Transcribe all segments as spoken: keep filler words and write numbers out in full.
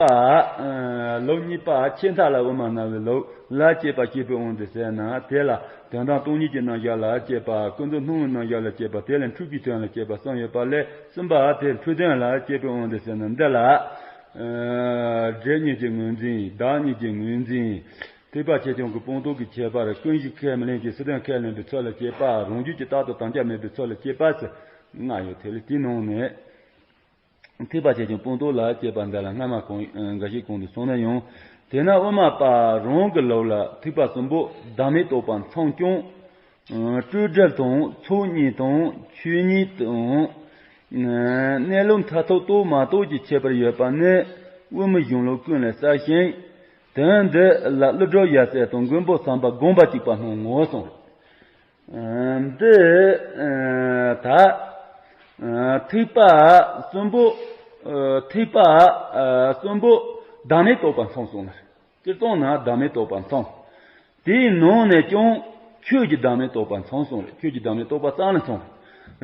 པ། ལུགས་གཉིས་པ་ཆད་མཐའ་ལ་དབུ་མ་སྣང་བའི་ལུགས་ལ་དཔྱད་པ་སྐྱེས་བུའི་དབང་དུ་ཟེར་ན། དེ་ལ་དོན་དམ་སྟོང་ཉིད་ཀྱི་རྣམ་གཞག་ལ་དཔྱད་པ། ཀུན་རྫོབ་སྣང་བའི་རྣམ་གཞག་ལ་དཔྱད་པ། དེ་ལས་འཁྲུལ་པའི་དོན་ལ་དཔྱད་པ་གསུམ་ཡོད་པ་ལས། གསུམ་པ་དེ་འཁྲུལ་དོན་ལ་དཔྱད་པའི་དབང་དུ་ཟེར་ན། འདི་ལ། སྒྲ་གཉིས་ཀྱི་ངོས་འཛིན། བདག་གཉིས་ཀྱི་ངོས་འཛིན། ཐེག་པ་ཆེ་ཆུང་གི་སྤངས་རྟོགས་ཀྱི་ཁྱད་པར། ཀུན་གཞི་ཁས་མི་ལེན་གྱི་སེམས་དོན་ཁས་ལེན་པའི་ཚུལ་ལ་དཔྱད་པ། རང་རྒྱུད་ཀྱི་རྟག་ཏུ་དམ་བཅའ་མེད་པའི་ཚུལ་ལ་དཔྱད་པ་ཟེར་ལྔ་ཡོད། དེ་ལས་དེའི་ནང་ནས། ཐེག་པ་ཆེ་ཆུང་སྤངས་རྟོགས་ལ་དཔྱད་པ་འདི་ལ་སྔ་མ་གང་འགའ་ཞིག་གོང་དུ་སོང་ན་ཡང་། དེས་ན་དབུ་མ་པ་རང་གི་ལུགས་ལ་ཐེག་པ་གསུམ་པོ་བདག་མེད་རྟོགས་པ་མཚུངས་ཀྱང་། སྤྲོས་བྲལ་དང་ཚོགས་གཉིས་དང་ཆོས་ཉིད་དང་། གནས་ལུགས་མཐར་ཐུག་རྟོགས་མ་རྟོགས་ཀྱི་ཁྱད་པར་ཡོད་པ་ནི་དབུ་མའི་གཞུང་ལུགས་ཀུན་ལས་གསལ་ཞིང་། དོན་འདི་ལ་ཀླུ་སྒྲུབ་ཡབ་སྲས་དང་མགོན་པོ་ཚངས་པ་དགོངས་པ་གཅིག་པ་སྣང་ངོ་གསུངས། འདི་ད་ཐེག་པ་གསུམ་པོ། ཐེག་པ་གསུམ་པོ་བདག་མེད་རྟོགས་པ་མཚུངས་གསུངས་ནས། སྤྱིར་བཏང་ན་བདག་མེད་རྟོགས་པ་མཚུངས། དེའི་ནང་ནས་ཀྱང་ཆོས་ཀྱི་བདག་མེད་རྟོགས་པ་མཚུངས་གསུངས་རེད། ཆོས་ཀྱི་བདག་མེད་རྟོགས་པ་ཙམ་ལ་མཚུངས་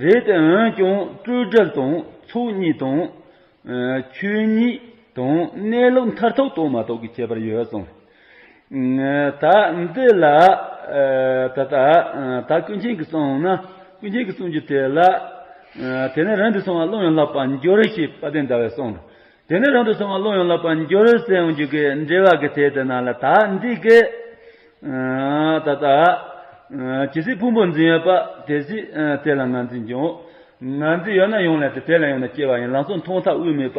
རེད། དེ་འོན་ཀྱང་སྤྲོས་བྲལ་དང་ཚོགས་གཉིས་དང་། ཆོས་ཉིད་དང་གནས་ལུགས་མཐར་ཐུག་རྟོགས་མ་རྟོགས་ཀྱི་ཁྱད་པར་ཡོད་གསུངས་རེད། ད་འདི་ལ་ད་ད་ད་ཀུན་མཁྱེན་གྱིས་གསུངས་ན། ཀུན་མཁྱེན་གྱིས་གསུངས་རྒྱུ་དེ་ལ། དེ་ནས་རང་དུ་སོང་བ་བློ་ཡང་བསླབ་པར་འགྱུར་ཞེས་དཔལ་ལྡན་ཟླ་བས་གསུངས་རེད། དེ་ནས་རང་དུ་སོང་བ་བློ་ཡང་བསླབ་པར་འགྱུར་ཟེར་ཡོང་རྒྱུ་གི་འགྲེལ་བ་གི་དེབ་དེ་ནང་ལ། ད་འདི་གི་ད་ལྟ་ཇི་སྲིད་ཕུང་པོ་འཛིན་ཡོད་པ་དེ་སྲིད་དེ་ལ་ངར་འཛིན་ཀྱང་། ངར་འཛིན་ཡོད་ན་ཡང་ལས་དེ་དེ་ལ་ཡང་ན་སྐྱེ་བ་ཡིན། ལམ་སང་མཐོང་ཐག་དབུས་མེད་པ།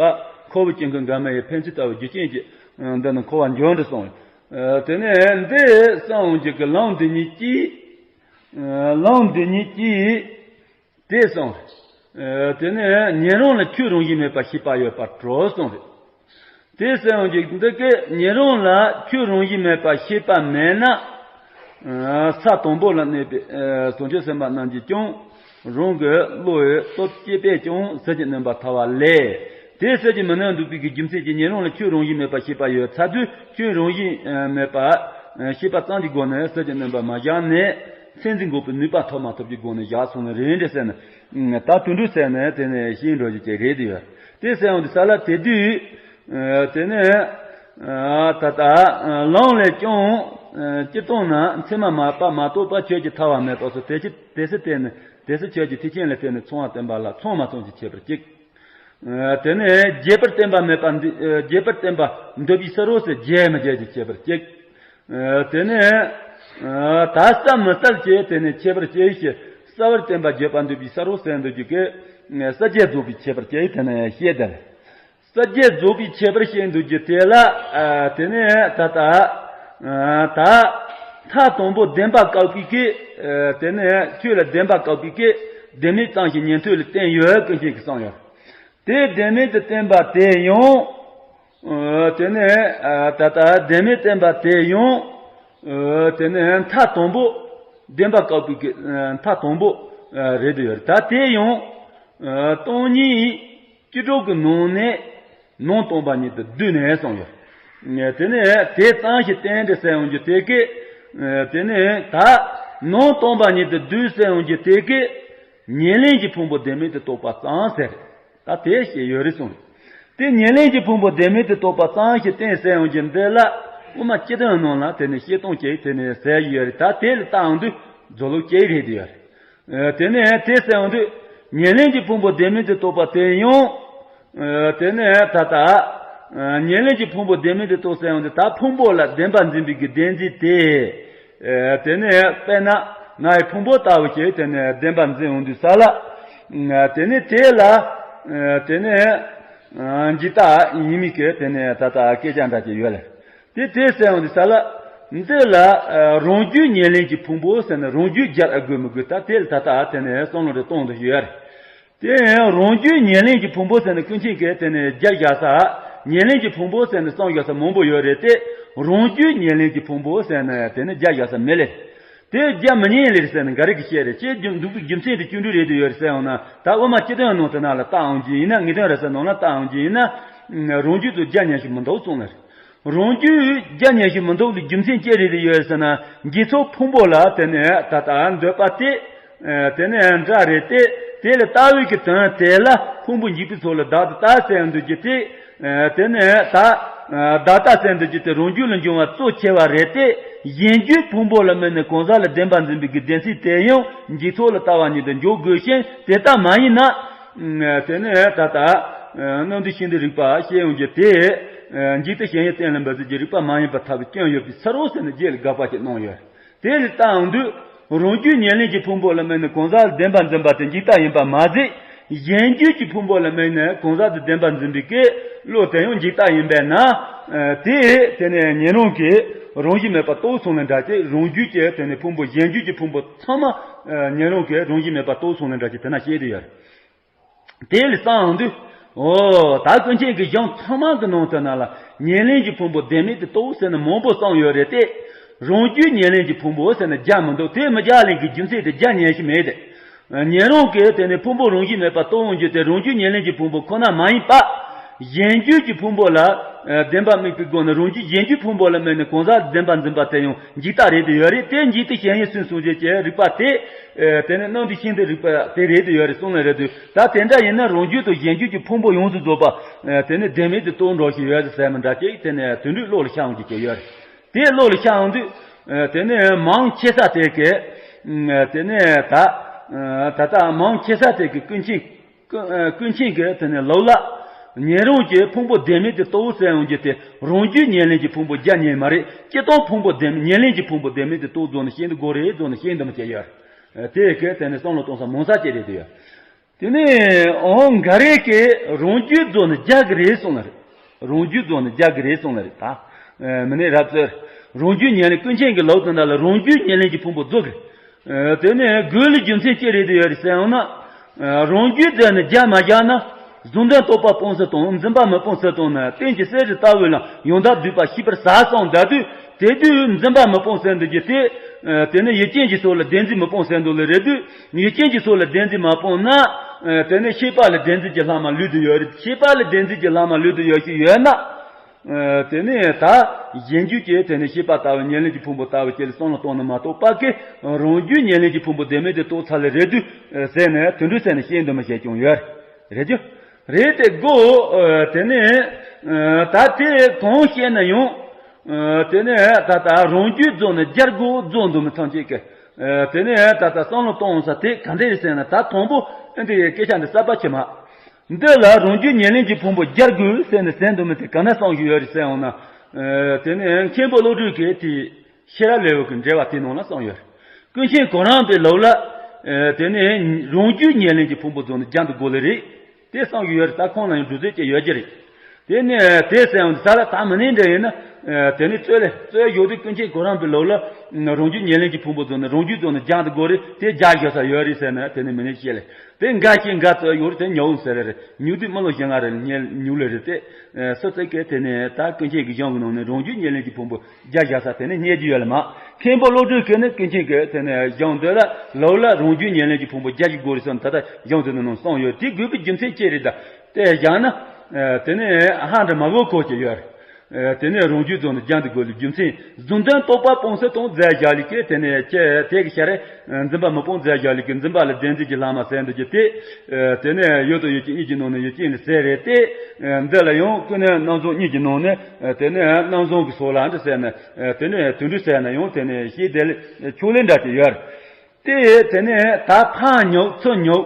ཁོ་བོ་ཀུན་མཁྱེན་འགག་མེད་ཡི་ཕན་ཚུན་ལྟ་བུ་རྒྱུ་རྐྱེན་གྱིས་འདི་ནི་འཁོར་བ་འབྱུང་དུ་སོང་། དེ་ནས་འདི་སོང་ཡོང་རྒྱུ་གི་ལམ་འདི་ཉིད་ཀྱིས། ལམ་འདི་ཉིད་ཀྱིས། དེ་གསུངས། དེ་ནས་ཉན་རང་ལ་ཁྱོད་རང་བཞིན་མེད་པར་ཤེས་པ་ཡོད་པར་གྲོལ་གསུངས་རེད། དེ་གསུངས་ཀྱི་འདི་སྐད། ཉན་རང་ལ་ཁྱོད་རང་བཞིན་མེད་པར་ཤེས་པ་མེད་ན། ས་དང་པོ་ལ་གནས་པའི་བྱང་ཆུབ་སེམས་དཔའ་རྣམས་ཀྱིས་ཀྱང་རང་གི་བློ་ཡི་སྟོབས་སྐྱེས་པས་ཀྱང་ཟིལ་གྱིས་གནོན་པར་ཐལ་བ་ལས། དེ་ཟིལ་གྱིས་མི་གནོན་འདུག་པའི་གི་རྒྱུ་མཚན་གྱིས་ཉན་རང་ལ་ཁྱོད་རང་བཞིན་མེད་པར་ཤེས་པ་ཡོད་ཚར་དུས། ཁྱོད་རང་བཞིན་མེད་པར་ཤེས་པ་ཙམ་གྱི་སྒོ་ནས་ཟིལ་གྱིས་གནོན་པར་མ་བཞག་ནས། མཚན་འཛིན་འགོག་པའི་ནུས་པ་ཐོབ་མ་ཐོབ་ཀྱི་སྒོ་ནས་བཞག་སོང་ནི་རེད་འདྲ་ཟེར་ནས། ད་དུད་འགྲོ་ཟེར་ནས་དེ་ནས་ཤེས་འགྲོ་རྒྱུ་ཅིག་རེད་དེ་ཡོད། དེ་ཟེར་ཡོང་དུས་ས་ལ་དེ་དུས། དེ་ནས་ད་ལྟ་ལམ་ལས་ཀྱང་། སྤྱིར་བཏང་ན་མཚན་མ་མ་པ་མ་རྟོགས་པ་ཆོས་ཀྱི་ཐར་བ་མེད་པ་སོགས། དེ་ཕྱིར་དེ་སྲིད་དེ་ནི་དེ་སྲིད་ཆོས་ཀྱི་ཐེག་ཆེན་ལ་བརྟེན་ནས་ཚང་བ་བསྟན་པ་ལ་ཚང་མ་ཚང་ཞིང་བྱེད་པར་གཅིག་དེ་ནས་རྒྱས་པར་བསྟན་པ་མེད་པ་འདི། རྒྱས་པར་བསྟན་པ་འདོད་པའི་ཕྱིར་རོ་ཟེར། རྒྱས་མི་རྒྱས་ཀྱི་བྱེད་པར་གཅིག་དེ་ནས་ད་བསལ་མི་བསལ་བྱས་དེ་ནས་ཁྱད་པར་གཅིག་ཞེས། བསལ་བར་བསྟན་པ་རྒྱས་པར་འདོད་པའི་ཕྱིར་རོ་ཟེར་འདོད་རྒྱུ་གི། བསལ་བྱེད་རྫོགས་པའི་ཁྱད་པར་གཅིག་དེ་ནས་བཤད་དེ། བསལ་བྱེད་རྫོགས་པའི་ཁྱད་པར་བཤད་འདོད་རྒྱུ་དེ་ལ། དེ་ནས་ད་ལྟ་ད་མཐའ་དང་པོ་བདེན་པ་བཀག་པའི་གི། དེ་ནས་ཁྱོད་ལ་བདེན་པ་བཀག་པའི་གི་བདེན་མེད་གཙང་ཞིང་ཉན་ཐོས་ལ་བསྟན་ཡོད་ཀུན་མཁྱེན་གྱིས་གསུངས་ཡོད། དེ་བདེན་མེད་དུ་བསྟན་པ་དེ་ཡང་། དེ་ནས་ད་ལྟ་བདེན་མེད་བསྟན་པ་དེ་ཡང་། དེ་ནས་མཐའ་དང་པོ་བདེན་པ་བཀག་པའི་གི་མཐའ་དང་པོ་རེད་དུ་ཡོད། ད་དེ་ཡང་སྟོང་ཉིད་སྤྱི་སྒྲོ་གི་ནང་ནས་ནང་སྟོང་པ་ཉིད་དུ་བསྡུས་ནས་གསུངས་ཡོད། དེ་ནས་དེ་ཙམ་ཞིག་བསྟན་ཏེ་ཟེར་ཡོང་རྒྱུ་དེ་གི། དེ་ནས་ད་ནང་སྟོང་པ་ཉིད་དུ་བསྡུས་ཟེར་ཡོང་རྒྱུ་དེ་གི། ཉེར་ལེན་གྱི་ཕུང་པོ་བདེན་མེད་དུ་རྟོགས་པ་ཙམ་ཟེར། ད་དེ་བཤད་ཡོད་རེད་གསུངས། དེ་ཉེར་ལེན་གྱི་ཕུང་པོ་བདེན་མེད་དུ་རྟོགས་པ་ཙམ་ཞིག་བསྟན་ཟེར་ཡོང་རྒྱུ་འདི་ལ། དབུ་མ་སྤྱི་དོན་ནང་ལ་དེ་ནས་བཤད་སྟངས་ཅིག་དེ་ནས་ཟེར་ཡོད་རེད། ད་དེ་ལ་ལྟ་ཡོང་དུས་རྫོགས་ལུགས་ཅིག་རེད་དེ་ཡོད་རེད། དེ་ནས་དེ་ཟེར་ཡོང་དུས་ཉེར་ལེན་གྱི་ཕུང་པོ་བདེན་མེད་དུ་རྟོགས་པ་དེ་ཡང་། དེ་ནས་ད་ལྟ། ཉེར་ལེན་གྱི་ཕུང་པོ་བདེན་མེད་དུ་རྟོགས་ཟེར་ཡོང་དུས། ད་ཕུང་པོ་ལ་བདེན་པར་འཛིན་པའི་གི་བདེན་འཛིན་དེ། དེ་ནས་དཔེར་ན་ང་ཡི་ཕུང་པོ་ལྟ་བུ་ཞིག་དེ་ནས་བདེན་པར་འཛིན་ཡོང་དུས་ས་ལ། དེ་ནས་དེ་ལ། དེ་ནས་འཇིག་ལྟ་ཡིན་མིན་གྱི་དེ་ནས་ད་ལྟ་སྐད་ཆ་འདྲ་ཅིག་ཡོད་ལ། དེ་དེ་ཟེར་ཡོང་དུས་ས་ལ། འདི་ལ་རང་རྒྱུད་ཉེར་ལེན་གྱི་ཕུང་པོ་ཟེར་ནས་རང་རྒྱུད་སྦྱར་ཨ་དགོས་མི་དགོས། ད་དེ་ལ་ད་ལྟ་དེ་ནས་བསམ་བློ་རེ་གཏོང་དུ་ཡོད་རེད། དེ་ཡང་རང་རྒྱུད་ཉེར་ལེན་གྱི་ཕུང་པོ་ཟེར་ནས་ཀུན་མཁྱེན་གྱིས་དེ་ནས་སྦྱར་བཞག་ས། ཉེར་ལེན་གྱི་ཕུང་པོ་ཟེར་ནས་བསམ་བཞག་ས་མང་པོ་ཡོད་རེད་དེ། རང་རྒྱུད་ཉེར་ལེན་གྱི་ཕུང་པོ་ཟེར་ནས་དེ་ནས་སྦྱར་བཞག་ས་མེད་ལེ། དེ་སྦྱར་མི་ཉན་ལེ་ཟེར་ནས་འགའ་རེ་གིས་བཤད་རེད། ཅེས་འདུག་པའི་རྒྱུ་མཚན་དེ་ཅི་འདྲ་རེད་དུ་ཡོད་རེད་ཟེར་ཡོང་ན། ད་དབུ་མ་སྤྱི་དོན་ནང་དེ་ནང་ལ་ལྟ་འོང་རྒྱུ་ཡིན་ན། ངེས་དོན་རེད་ཟེར་ནང་ལ་ལྟ་འོང་རྒྱུ་ཡིན་ན། རང་རྒྱུད་དུ་སྦྱར་ཉན་ཞིག་མི་འདུག་གསུངས་ལེ། རང་རྒྱུད་སྦྱར་ཉན་ཞིག་མི་འདུག་ལ་རྒྱུ་མཚན་ཅི་རེད་དུ་ཡོད་ཟེར་ན། འཇིག་ཚོགས་ཕུང་པོ་ལ་དེ་ནས་ད་ལྟ་འདོད་པ་དེ། དེ་ནས་འདྲ་རེད་དེ། དེ་ལ་ལྟ་བའི་གི་དོན་དེ་ལ་ཕུང་པོ་འཇིག་པའི་ཚོགས་ལ་བདག་ཏུ་ལྟ་ཟེར་འདུག་གི་དེ། དེ་ནས་ད་བདག་ལྟ་ཟེར་འདུག་གི་དེ་རང་རྒྱུད་ལ་འབྱུང་བ་གཙོ་ཆེ་བ་རེད་དེ། གཞན་རྒྱུད་ཕུང་པོ་ལ་དམིགས་ནས་གང་ཟག་ལ་བདེན་པར་འཛིན་པའི་གི་བདེན་ཚིག་དེ་ཡང་འཇིག་ཚོགས་ལ་ལྟ་བ་ཉིད་དུ་འཇོག་དགོས་ཤིང་། དེ་ལྟ་མ་ཡིན་ན། དེ་ནས་ད་ལྟ་རྣམ་འདུས་ཤིང་འདུས་རིག་པ་ཞེས་ཡོང་རྒྱུ་དེ། འཇིག་ལྟ་ཞེན་ཡུལ་གཏན་ལ་འབེབས་ཚུལ་གྱི་རིགས་པ་མ་ཡིན་པར་ཐལ་བའི་སྐྱོན་ཡོད་པའི་ཕྱིར་རོ་ཟེར་ནས་རྗེས་ལ་དགག་པ་ཞིག་གནང་ཡོད། དེ་ལ་ལྟའང་འདུས། རང་རྒྱུད་ཉེར་ལེན་གྱི་ཕུང་པོ་ལ་དམིགས་ནས་གང་ཟག་བདེན་པར་འཛིན་པ་དེ་འཇིག་ལྟ་ཡིན་པར་མ་ཟད། གཞན་རྒྱུད་ཀྱི་ཕུང་པོ་ལ་དམིགས་ནས་གང་ཟག་དེ་བདེན་པར་འཛིན་པའི་ཀའི་བློ་དེ་ཡང་འཇིག་ལྟ་ཡིན་པས་ན། དེ་དེ་ནས་ཉན་རང་གི་རང་བཞིན་མེད་པར་རྟོགས་སོང་ནས་འདྲ་ཅིག་རང་རྒྱུད་ཀྱི་དེ་ནས་ཕུང་པོ་གཞན་རྒྱུད་ཀྱི་ཕུང་པོ་ཚང་མ་ཉན་རང་གི་རང་བཞིན་མེད་པར་རྟོགས་སོང་ནས་འདྲ་ཅིག་དེ་ན་བཤད་དེ་ཡོད། དེ་ལ་གསང་འདུས། འོ། ད་ཀུན་མཁྱེན་གྱི་གཞུང་ཚང་མ་གི་ནང་དུ་ན་ལ་ཉེར་ལེན་གྱི་ཕུང་པོ་བདེན་མེད་དུ་རྟོགས་ཟེར་ནས་མང་པོ་གསུངས་ཡོད་རེད་དེ། རང་རྒྱུད་ཉེར་ལེན་གྱི་ཕུང་པོ་ཟེར་ནས་རྒྱག་མི་འདུག་དེ་མི་རྒྱག་ལེན་གྱི་རྒྱུ་མཚན་དེ་རྒྱག་ཉན་ཞིག་མེད་དེ། ཉན་རང་གིས་དེ་ནས་ཕུང་པོ་རང་བཞིན་མེད་པར་རྟོགས་འོང་རྒྱུ་དེ་རང་རྒྱུད་ཉེར་ལེན་གྱི་ཕུང་པོ་ཁོ་ན་མ་ཡིན་པ། གཞན་རྒྱུད་ཀྱི་ཕུང་པོ་ལ་བདེན་པ་དམིགས་པའི་སྒོ་ནས་རང་རྒྱུད་གཞན་རྒྱུད་ཕུང་པོ་ལ་དམིགས་ནས་གང་ཟག་བདེན་པར་འཛིན་པ་དེ་ཡང་འཇིག་ལྟ་རེད་དེ་ཡོད་རེད་དེ། འཇིག་ལྟ་ཞེན་ཡུལ་སོགས་གསུམ་ཅན་གྱི་རིགས་པ་དེ། དེ་ནི་རྣམ་འདུས་ཤིང་འདུས་རིགས་པ་དེ་རེད་དེ་ཡོད་རེད་གསུངས་ནི་རེད་དེ། ད་དེ་འདྲ་ཡིན་ན་རང་རྒྱུད་དང་གཞན་རྒྱུད་ཀྱི་ཕུང་པོ་ཡོངས་སུ་རྫོགས་པ། དེ་ནི་བདེན་མེད་དུ་རྟོགས་འགྲོ་ཞིག་ཡོད་ཟེར་མི་འདྲ་ཅིག་དེ་ནི་དེ་འདྲའི་བློ་ལ་ཤར་འོང་གི་ཅིག་ཡོད་རེད། དེ་བློ་ལ་ཤར་འོང་དུས། དེ་ནི་མང་ཆེ་ས་དེ་གས། དེ་ནི་ད། ད་ལྟ་མང་ཆེ་ས་དེ་གས་ཀུན་མཁྱེན། ཀུན་ཀུན་མཁྱེན་གྱི་དེ་ནས་ལོག་ལ། ཉན་རང་གི་ཕུང་པོ་བདེན་མེད་དུ་རྟོགས་ཟེར་ཡོང་རྒྱུ་དེ་རང་རྒྱུད་ཉེར་ལེན་གྱི་ཕུང་པོ་རྒྱག་ཉན་མ་རེད། སྤྱིར་བཏང་ཕུང་པོ་བདེན་ཉེར་ལེན་གྱི་ཕུང་པོ་བདེན་མེད་དུ་རྟོགས་རྫོགས་ནས་ཤེས་འདི་དགོས་རེད་རྫོགས་ནས་ཤེས་འདི་མི་བྱེད་ཡོད། དེ་གས་དེ་ནས་བསམ་བློ་གཏོང་ས་མང་ས་ཅིག་རེད་དེ་ཡོད། དེ་ནས་འོང་འགའ་རེ་གས་རང་རྒྱུད་རྫོགས་ནས་རྒྱག་གི་རེད་གསུངས་ནི་རེད། རང་རྒྱུད་རྫོགས་ནས་རྒྱག་གི་རེད་གསུངས་ནི་རེད་ད། མི་ནི་རབ་ཙེ། རང་རྒྱུད་ཉེར་ལེན་ཀུན་མཁྱེན་གྱི་ལོག་དོན་དག་ལ་རང་རྒྱུད་ཉེར་ལེན་གྱི་ཕུང་པོ་རྫོགས་གི། དེ་ནས་དགོས་ལ་རྒྱུ་མཚན་ཅི་རེད་དེ་ཡོད་རེད་ཟེར་ཡང་ན། རང་རྒྱུད་དེ་ནི་རྒྱག་མ་རྒྱག་ན། གཟུང་དོན་རྟོག་པ་སྤོང་ཚུལ་དང་འཛིན་པ་མི་སྤོང་ཚུལ་དང་ནི་རྟེན་གྱི་གསེར་གྱི་རྟ་བོའི་ལམ་ཡང་དག་བསྡུས་པ་ཤེས་པར་ཟད་སོང་ད་དུས་དེ་དུས་འཛིན་པ་མི་སྤོང་ཟེར་འདུག་རྒྱུ་དེ། དེ་ནི་ཡུལ་ཅན་གྱི་ཕྱོགས་ལ་བདེན་འཛིན་མི་སྤོང་ཟེར་འདུག་ལ་རེད་དུས་ཡུལ་ཅན་གྱི་ཕྱོགས་ལ་བདེན་འཛིན་མ་སྤོང་ན། དེ་ནི་ཤེས་པ་ལ་བདེན་འཛིན་གྱི་ལྷག་མ་ལུས་དུ་ཡོད་རེད། ཤེས་པ་ལ་བདེན་འཛིན་གྱི་ལྷག་མ་ལུས་དུ་ཡོད་ཞིག་ཡོད་ན། དེ་ནས་ད་གཞན་རྒྱུད་ཀྱི་དེ་ནས་ཤེས་པ་ལྟ་བུ་ཉེར་ལེན་གྱི་ཕུང་པོ་ལྟ་བུ་ཅིག་ལ་བསམ་བློ་གཏོང་ན་མ་གཏོགས་པ་གི་རང་རྒྱུད་ཉེར་ལེན་གྱི་ཕུང་པོ་བདེན་མེད་དུ་རྟོགས་ཚར་ལེ་རེད་དུས་ཟེར་ནས་དོན་འགྲུབ་ཟེར་ནས་ཤེས་འདུན་མ་བྱས་ཀྱང་ཡོད་རེད་རྒྱུ། རེད་དེ་དགོ། དེ་ནས་ད་དེ་གང་བཤད་ན་ཡང་དེ་ནས་ད་ལྟ་རང་རྒྱུད་རྫོགས་ནས་རྒྱལ་དགོ་རྫོགས་འདུག་མི་ཐམས་ཅད་ཀྱི། དེ་ནས་ད་ལྟ་བསམ་བློ་གཏོང་ས་དེ་ག་འདྲ་རེད་ཟེར་ན་ད་དང་པོ་འདི་ཡི་སྐད་ཆ་འདི་གསར་པ་ཆེ་མ། འདི་ལ་རང་རྒྱུད་ཉེར་ལེན་གྱི་ཕུང་པོ་རྒྱལ་དགོས་ཟེར་ནས་ཟེར་འདུག་མི་དེ་ག་ན་གསུངས་ཞུ་ཡོད་རེད་ཟེར་འོང་ན། དེ་ནས་མཁན་པོ་བློ་གྲོས་ཀྱིས་དེ་ཤེས་རབ་ལེའུ་གི་འགྲེལ་བ་དེ་ནང་ལ་གསུངས་ཡོད་རེད། ཀུན་མཁྱེན་གོ་རམས་པའི་ལུགས་ལ། དེ་ནས་རང་རྒྱུད་ཉེར་ལེན་གྱི་ཕུང་པོ་རྫོགས་ནས་རྒྱལ་དུ་དགོས་ལེ་རེད། དེ་གསུངས་ཞུ་ཡོད་རེད། ད་ཁོང་ལ་ཡང་སྒྲུབ་རྫས་ཀྱི་ཡོད་ཀྱི་རེད། དེ་ནས་དེ་ཟེར་འོང་དེ་ས་ལ་ད་མི་ནི་འདྲ་ཡིན་ན། དེ་ནས་རྩོད་ལེ་རྩོད་ཡོད་དུས་ཀུན་མཁྱེན་གོ་རམས་པའི་ལུགས་ལ། རང་རྒྱུད་ཉེར་ལེན་གྱི་ཕུང་པོ་རྫོགས་ནས་རང་རྒྱུད་རྫོགས་ནས་རྒྱལ་དུ་དགོས་རེད། དེ་རྒྱལ་བཞག་ས་ཡོད་རེད་ཟེར་ན་དེ་ནས་མི་ནི་བཤད་ལེ། དེ་འགའ་ཞིག་འགའ་ཚོས་ཡོད་རེད་དེ་ཉོ་འོང་ཟེར་རེད། ཉོ་དུས་མི་ལོ་བཞི་ལྔ་རེད་ཉལ་ཉུག་ལེ་རེད་དེ། སོ་སོ་གིས་དེ་ནས་ད་ཀུན་མཁྱེན་གྱི་གཞུང་གི་ནང་ནས་རང་རྒྱུད་ཉེར་ལེན་གྱི་ཕུང་པོ་རྒྱལ་བཞག་ས་དེ་ནས་རྙེད་རྒྱུ་ཡོད་ལ་མ། མཁན་པོ་བློ་གྲོས་ཀྱིས་ནི་ཀུན་མཁྱེན་གྱི་དེ་ནས་གཞུང་འདི་ལ་ལོག་ལ་རང་རྒྱུད་ཉེར་ལེན་གྱི་ཕུང་པོ་རྒྱལ་གྱི་དགོས་རེད་གསུངས། ད་ལྟ་གཞུང་འདི་ནང་གསུངས་ཡོད། དེ་དགོས་པའི་རྒྱུ་མཚན་ཅི་རེད་ད། དེ་བཞག་ན། དེ་ནས་ཧ་འདྲ་མ་གོ་གོ་ཅི་ཡོད་རེད། དེ་ནས་རང་རྒྱུད་རྫོགས་ནས་རྒྱལ་དུ་དགོས་ལ་རྒྱུ་མཚན་གཟུང་དོན་རྟོག་པ་སྤོང་ཚུལ་དང་རྫས་བཞག་ལས་ཀྱི་དེ་ནས་ཅི་དེ་གི་ཤ་རེ། འཛིན་པ་མི་སྤོང་རྫས་བཞག་ལས་ཀྱི་འཛིན་པ་ལ་བདེན་འཛིན་གྱི་ལྷག་མ་ཟེར་འདུག་ཀྱི་དེ། དེ་ནས་ཡུལ་དང་ཡུལ་ཅན་གཉིས་ཀྱི་ནང་ནས་ཡུལ་ཅན་ལ་ཟེར་རེད་དེ། འདི་ལ་ཡང་ཀུན་ནས་རྣམ་གཞག་གཉིས་ཀྱི་ནང་ནས་དེ་ནས་རྣམ་གཞག་གི་སོགས་ལ་འདི་ཟེར་ནས་དེ་ནས་དོན་འགྲུབ་ཟེར་ན་ཡང་དེ་ནས་ཤེས་དེ་ལ་ཕྱོགས་ལས་འདྲ་ཅིག་ཡོད་རེད། དེ་དེ་ནས་ད་ཕར་ཉོག་ཚུར་ཉོག་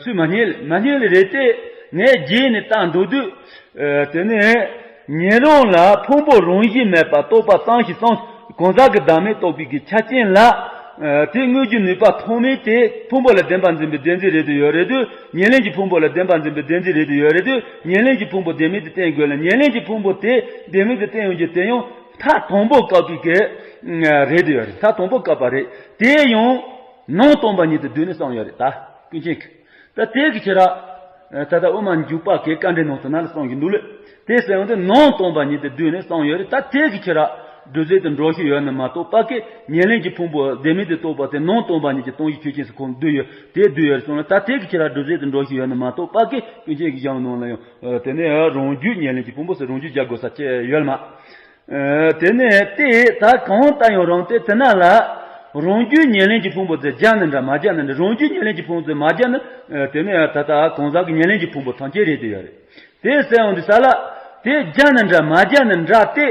སུས་མ་རྙེད་ལ་མ་རྙེད་ལ་རེད་དེ། ངས་རྗེས་ནས་བལྟ་འདུག་དུས། དེ་ནས་ཉན་རང་ལ་ཕུང་པོ་རང་བཞིན་མེད་པར་རྟོགས་པ་གཙང་ཞིང་གཙང་གང་ཟག་གི་བདག་མེད་རྟོགས་པའི་གི་ཆ་རྐྱེན་ལ། དེ་དངོས་རྒྱུ་ནུས་པ་ཐོགས་མེད་དེ་ཕུང་པོ་ལ་བདེན་པར་འཛིན་པའི་བདེན་འཛིན་རེད་དུ་ཡོད་རེད་དུས་ཉེར་ལེན་གྱི་ཕུང་པོ་ལ་བདེན་པར་འཛིན་པའི་བདེན་འཛིན་རེད་དུ་ཡོད་རེད་དུས་ཉེར་ལེན་གྱི་ཕུང་པོ་བདེན་མེད་དུ་བསྟན་དགོས་ལ་ཉེར་ལེན་གྱི་ཕུང་པོ་དེ་བདེན་མེད་དུ་བསྟན་ཡོང་རྒྱུ་དེ་ཡང་མཐའ་དང་པོ་བཀག་པའི་གི་རེད་དུ་ཡོད་རེད། མཐའ་དང་པོ་བཀག་པ་རེད། དེ་ཡང་། ནང་སྟོང་པ་ཉིད་དུ་བསྡུས་ནས་གསུངས་ཡོད་རེད་ད། ཀུན་མཁྱེན་གྱིས། ད་དེ་གི་ཕྱིར། ད་ལྟ་དབུ་མ་འཇུག་པ་གི་དཀའ་འགྲེལ་ནང་དུ་ན་ལ་གསུངས་ཀྱི་འདུག་ལེ། དེ་གསུངས་ཏེ་ནང་སྟོང་པ་ཉིད་དུ་བསྡུས་ནས་གསུངས་ཡོད་རེད། ད་དེ་གི་ཕྱིར། སྒྲུབ་རྫས་དུ་འགྲོ་ཤེས་ཡོད་ན་མ་གཏོགས་པ་གི་ཉེར་ལེན་གྱི་ཕུང་པོ་བདེན་མེད་དུ་རྟོགས་པ་དེ་ནང་སྟོང་པ་ཉིད་ཀྱི་སྟོང་གཞི་ཆོས་ཅན་སུ་ཁོང་བསྡུས་ཡོད་དེ་བསྡུས་ཡོད་རེད་གསུངས་ལ། ད་དེ་གི་ཕྱིར་སྒྲུབ་རྫས་དུ་འགྲོ་ཤེས་ཡོད་ན་མ་གཏོགས་པ་གི་ཀུན་མཁྱེན་གྱི་གཞུང་ནང་ལ་ཡང་དེ་ནས་རང་རྒྱུད་ཉེར་ལེན་གྱི་ཕུང་པོ་སུ་རང་རྒྱུད་རྒྱག་དགོས་ས་ཅི་ཡོད་ལ་མ། དེ་ནས་དེ་ད་གང་ལྟར་ཡང་རང་དེ་དེ་ན་ལ། རང་རྒྱུད་ཉེར་ལེན་གྱི་ཕུང་པོ་དེ་སྦྱར་ནི་འདྲ་མ་སྦྱར་ནི་འདྲ། རང་རྒྱུད་ཉེར་ལེན་གྱི་ཕུང་པོ་དེ་མ་སྦྱར་ནི། ཨ། དེ་ནི་ད་ལྟ་གང་ཟག་གི་ཉེར་ལེན་གྱི་ཕུང་པོ་ཐམས་ཅད་རེད་དེ་ཡོད་རེད། དེ་ཟེར་ཡོང་དུས་ས་ལ། དེ་སྦྱར་ནི་འདྲ་མ་སྦྱར་ནི་འདྲ་སྟེ།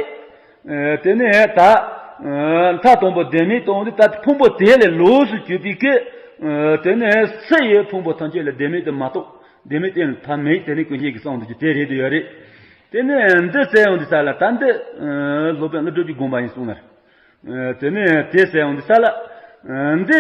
ཨ། དེ་ནི་ད། ཨ། མཐའ་དང་པོ་བདེན་མེད་རྟོགས་ཏེ། ད་ཕུང་པོ་དེ་ལས་ལོགས་སུ་གྱུར་པའི་གི། ཨ། དེ་ནི་སུ་ཡི་ཕུང་པོ་ཐམས་ཅད་ལ་བདེན་མེད་དུ་མ་རྟོགས། བདེན་མེད་གཏན་ལ་ཕབ་མེད། དེ་ནི་ཀུན་མཁྱེན་གྱི་གསུང་དུ་གྱུར་དེ་རེད་དེ་ཡོད་རེད། དེ་ནི་འདི་ཟེར་ཡོང་དུས་ས་ལ། ད་འདི། ཨ། སློབ་དཔོན་ཀླུ་སྒྲུབ་ཀྱི་དགོངས་པ་ཡིན་གསུངས་ནི་རེད། ཨ། དེ་ནས་དེ་ཟེར་ཡོང་དུས་ས་ལ། ཨ། འདི་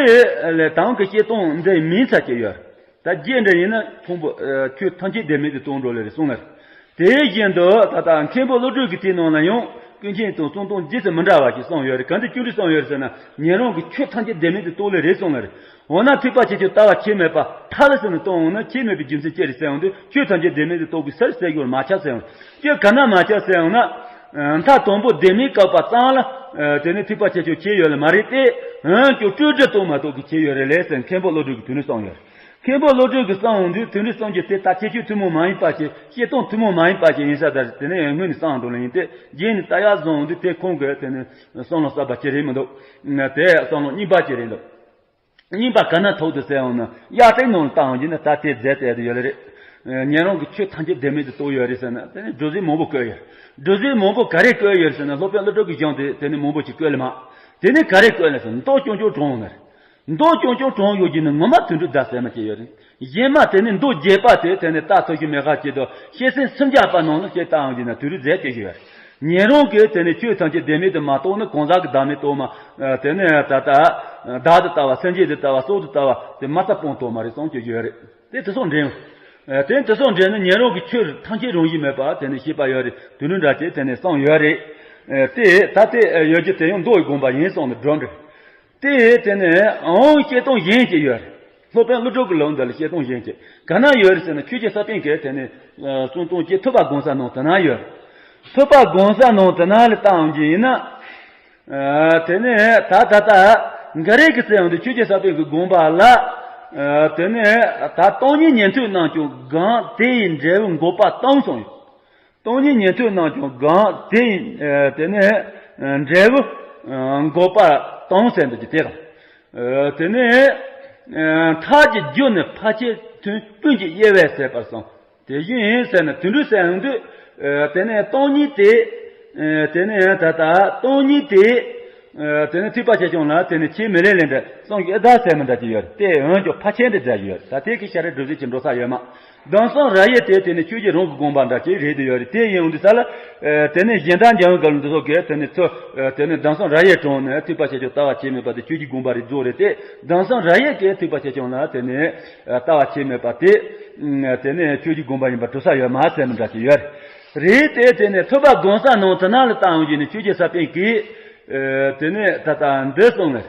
ལས་དང་གི་བཤད་སྟངས་འདི་མིན་ཚ་གྱི་ཡོད། ད་རྒྱས་འདྲ་ཡིན་ན་ཕུང་པོ། ཨ། ཆོས་ཐམས་ཅད་བདེན་མེད་དུ་རྟོགས་འགྲོ་ལེ་རེད་གསུངས་ནི་རེད། དེ་བཞིན་དུ་ད་ལྟ་མཁན་པོ་བློ་གྲོས་ཀྱི་དེ་ནང་ན་ཡང་ཀུན་མཁྱེན་དང་གསུང་སྟངས་རྗེས་སུ་མི་འདྲ་བ་ཞིག་གསུངས་ཡོད་རེད། ག་འདི་བཅུ་དྲུག་གསུངས་ཡོད་རེད་ཟེར་ན། ཉན་རང་གི་ཆོས་ཐམས་ཅད་བདེན་མེད་དུ་རྟོགས་ལེ་རེད་གསུངས་ནི་རེད། འོ་ན་ཐེག་པ་ཆེ་ཆུང་ལྟ་བ་ཁྱད་མེད་པ། མཐའ་ལ་ཟེར་ནས་སྟོན་འོང་ན་ཁྱད་མེད་པའི་རྒྱུ་མཚན་ཅི་རེད་ཟེར་ཡོང་དུས། ཆོས་ཐམས་ཅད་བདེན་མེད་དུ་རྟོགས་པའི་ཕྱིར་ཟེར་རྒྱུ་མ་ཁྱབ་ཟེར་ཡོང་། དེ་ག་ན་མ་ཁྱབ་ཟེར་ཡོང་ན། ཨ། མཐའ་དང་པོ་བདེན་མེད་བཀག་པ་ཙམ་ལ། ཨ། དེ་ནི་ཐེག་པ་ཆེ་ཆུང་ཁྱད་ཡོད་ལེ་མ་རེད་དེ། འོན་ཀྱང་སྤྲོས་བྲལ་རྟོགས་མ་རྟོགས་ཀྱི་ཁྱད་ཡོད་རེད་ལེ་ཟེར་མཁན་པོ་བློ་གྲོས་ཀྱིས་དེ་ནི་གསུངས་ཡོད། མཁན་པོ་བློ་གྲོས་ཀྱིས་གསུངས་འོང་དུས། དེ་འདྲའི་གསུང་རྒྱུ་དེ་ད་ཁྱད་ཆོས་ཐུན་མོང་མ་ཡིན་པ་ཞིག་བཤད་སྟངས་ཐུན་མོང་མ་ཡིན་པ་ཞིག་ཡིན་ས། ད་དེ་ནས་སྔོན་ནས་གསུངས་འགྲོ་ལེ་ཡིན་ཏེ། རྗེས་ནས་ལྟ་ཡག་བཟོ་འོང་དུས། དེ་ཁོང་གི་དེ་ནི་བསམ་བློ་གསར་པ་ཅིག་རེད་མི་འདུག་དེ་བསམ་བློ་རྙིང་པ་ཅིག་རེད་འདུག་རྙིང་པ་ག་ན་ཐུག་འདུག་ཟེར་འོང་ན། གཡག་སྟེང་ནང་ལ་བཏང་འོང་རྒྱུ་ན་ད་དེ་རྫས་དེ་ཡོད་ལེ་རེད། ཉན་རང་གི་ཆོས་ཐམས་ཅད་བདེན་མེད་དུ་རྟོགས་ཡོད་རེད་ཟེར་ན། དེ་ནི་སྒྲུབ་རྫས་མང་པོ་བཀོད་ཡོད། སྒྲུབ་རྫས་མང་པོ་ག་རེ་བཀོད་ཡོད་ཟེར་ན། སློབ་དཔོན་ཀླུ་སྒྲུབ་ཀྱི་གཞུང་དེ་དེ་ནི་མང་པོ་ཅིག་བཀོད་ལེ་མ། དེ་ནི་ག་རེ་བཀོད་ལེ་ཟེར་ན། མདོ་རྐྱང་རྐྱང་དྲངས་ནི་རེད། མདོ་རྐྱང་རྐྱང་དྲངས་ཡོད་རྒྱུ་ནི་ངོ་མ་དོན་གྲུབ་བརྡ་གསལ་མ་ཅིག་ཡོད་རེད། གཞན་མ་དེ་ནི་མདོ་རྒྱས་པ་དེ་དེ་ནི་རྟ་ཐོག་གི་མེ་ཁ་ཅིག་དང་། ཤེར་ཕྱིན་སུམ་བརྒྱ་པ་ནང་ལ་ཞེས་བཏང་ཡོང་རྒྱུ་ན་དོན་གྲུབ་རྫས་ཅིག་ཡོད་རེད། ཉན་རང་གིས་དེ་ནི་ཆོས་ཐམས་ཅད་བདེན་མེད་དུ་མ་རྟོགས་ནི། གང་ཟག་གི་བདག་མེད་རྟོགས་མ། ཨ། དེ་ནི་ད་ལྟ་བདག་ཏུ་ལྟ་བ། སེམས་ཅན་དུ་ལྟ་བ། སྲོག་ཏུ་ལྟ་བ་དེ་མ་རྩ་སྤོང་ཐུབ་མ་རེད་གསུངས་ཀྱི་ཡོད་རེད། དེ་དེ་སོགས་འདྲེན། ཨ། དེ་དེ་སོགས་འདྲེན་ནི་ཉན་རང་གི་ཆོས་ཐམས་ཅད་རང་བཞིན་མེད་པ་དེ་ནི་བཤད་པ་ཡོད་རེད། དོན་གྲུབ་འདྲ་ཅིག་དེ་ནི་གསུངས་ཡོད་རེད། ཨ། དེ་ད་དེ་ཡོད་རྒྱུ་དེ་ཡང་མདོ་ཡི་དགོངས་པ་ཡིན་གསུངས་ནས་སྒྲུབ་འདྲ། དེ་དེ་ནས་འོང་བཤད་སྟངས་གཞན་ཅིག་ཡོད་རེད། སློབ་དཔོན་ཀླུ་སྒྲུབ་ཀྱི་ལུགས་འདི་ལ་བཤད་སྟངས་གཞན་ཅིག་ག་ན་ཡོད་རེད་ཟེར་ན། ཆོས་རྗེ་ས་པཎ་གྱིས་དེ་ནས་གསུང་སྟངས་ཀྱི་ཐུབ་པ་སྒོམ་ས་ནང་དེ་ན་ཡོད་རེད། ཐུབ་པ་སྒོམ་ས་ནང་དེ་ན་ལ་བལྟ་འོང་རྒྱུ་ཡིན་ན། ཨ། དེ་ནས་ད་ད་ལྟ་འགའ་རེ་གིས་ཟེར་འོང་དུས། ཆོས་རྗེ་ས་པཎ་གྱི་དགོངས་པ་ལ། ཨ། དེ་ནས་ད་སྟོང་ཉིད་ཉན་ཐོས་རྣམས་ཀྱང་གང་དེ་ཡི་འབྲས་བུ་འགོག་པ་དང་གསུངས་ཡོད། སྟོང་ཉིད་ཉན་ཐོས་རྣམས་ཀྱང་གང་དེ་ཡི། ཨ། དེ་ནས་འབྲས་བུ་འགོག་པ་དང་ཟེར་འདུག་ཀྱི་དེ་དང་། ཨ། དེ་ནས་ཨ། མཐའ་གྱི་རྒྱུ་ནི་ཕར་ཕྱིན་དོན་སྤུན་གྱི་དབྱེ་བས་ཟད་པར་གསུངས། དེ་བཞིན་ཟེར་ན་དོན་གྲུབ་ཟེར་ཡོང་དུས། ཨ། དེ་ནས་སྟོང་ཉིད་དེ། ཨ། དེ་ནས་ད་ལྟ་སྟོང་ཉིད་དེ། ཨ། དེ་ནས་ཐེག་པ་ཆེ་ཆུང་ལ་དེ་ནས་ཁྱད་མི་ལེན་ལེ་འདྲ་གསུངས་ཀྱི་ཨེ་ད་ཟེར་མི་འདྲ་ཅིག་ཡོད་རེད། དེ་འོན་ཀྱང་ཕར་ཕྱིན་དེ་འདྲ་ཡོད་རེད། ད་དེ་གི་ཤ་ར་སྒྲུབ་བྱེད་ཀྱི་འགྲོ་ས་ཡོད་མ། གདམས་ཟབ་རབ་དབྱེ་དེ་དེ་ནི་ཆོས་རྗེ་རང་གི་དགོངས་པ་འདྲ་ཅིག་རེད་དེ་ཡོད་རེད། དེ་ཡིན་འོང་དུས་ས་ལ། ཨ། དེ་ནི་གཞན་དག་འཇམ་དབྱངས་དགའ་ལོ་འདི་ཚོ་གིས་དེ་ནི་ཚུར། ཨ། དེ་ནི་གདམས་ཟབ་རབ་དབྱེ་དྲངས་ནས་ཐེག་པ་ཆེ་ཆུང་ལྟ་བ་ཁྱད་མེད་པ་དེ་ཆོས་ཀྱི་དགོངས་པ་རེད་རྫོགས་རེད་དེ། གདམས་ཟབ་རབ་དབྱེ་གིས་ཐེག་པ་ཆེ་ཆུང་ལ་དེ་ནི་ལྟ་བ་ཁྱད་མེད་པ་དེ། ཨ། དེ་ནི་ཆོས་ཀྱི་དགོངས་པ་ཡིན་པ་གྲུབ་ས་ཡོད་མ་ཟེར་མི་འདྲ་ཅིག་ཡོད་རེད། རེད་དེ། དེ་ནི་ཐུབ་པ་སྒོམ་ས་ནང་དེ་ན་ལ་བལྟ་འོང་རྒྱུ་ནི། ཆོས་རྗེ་ས་པཎ་གྱིས། ཨ། དེ་ནི་ད་ལྟ་འདི་གསུངས་ནས།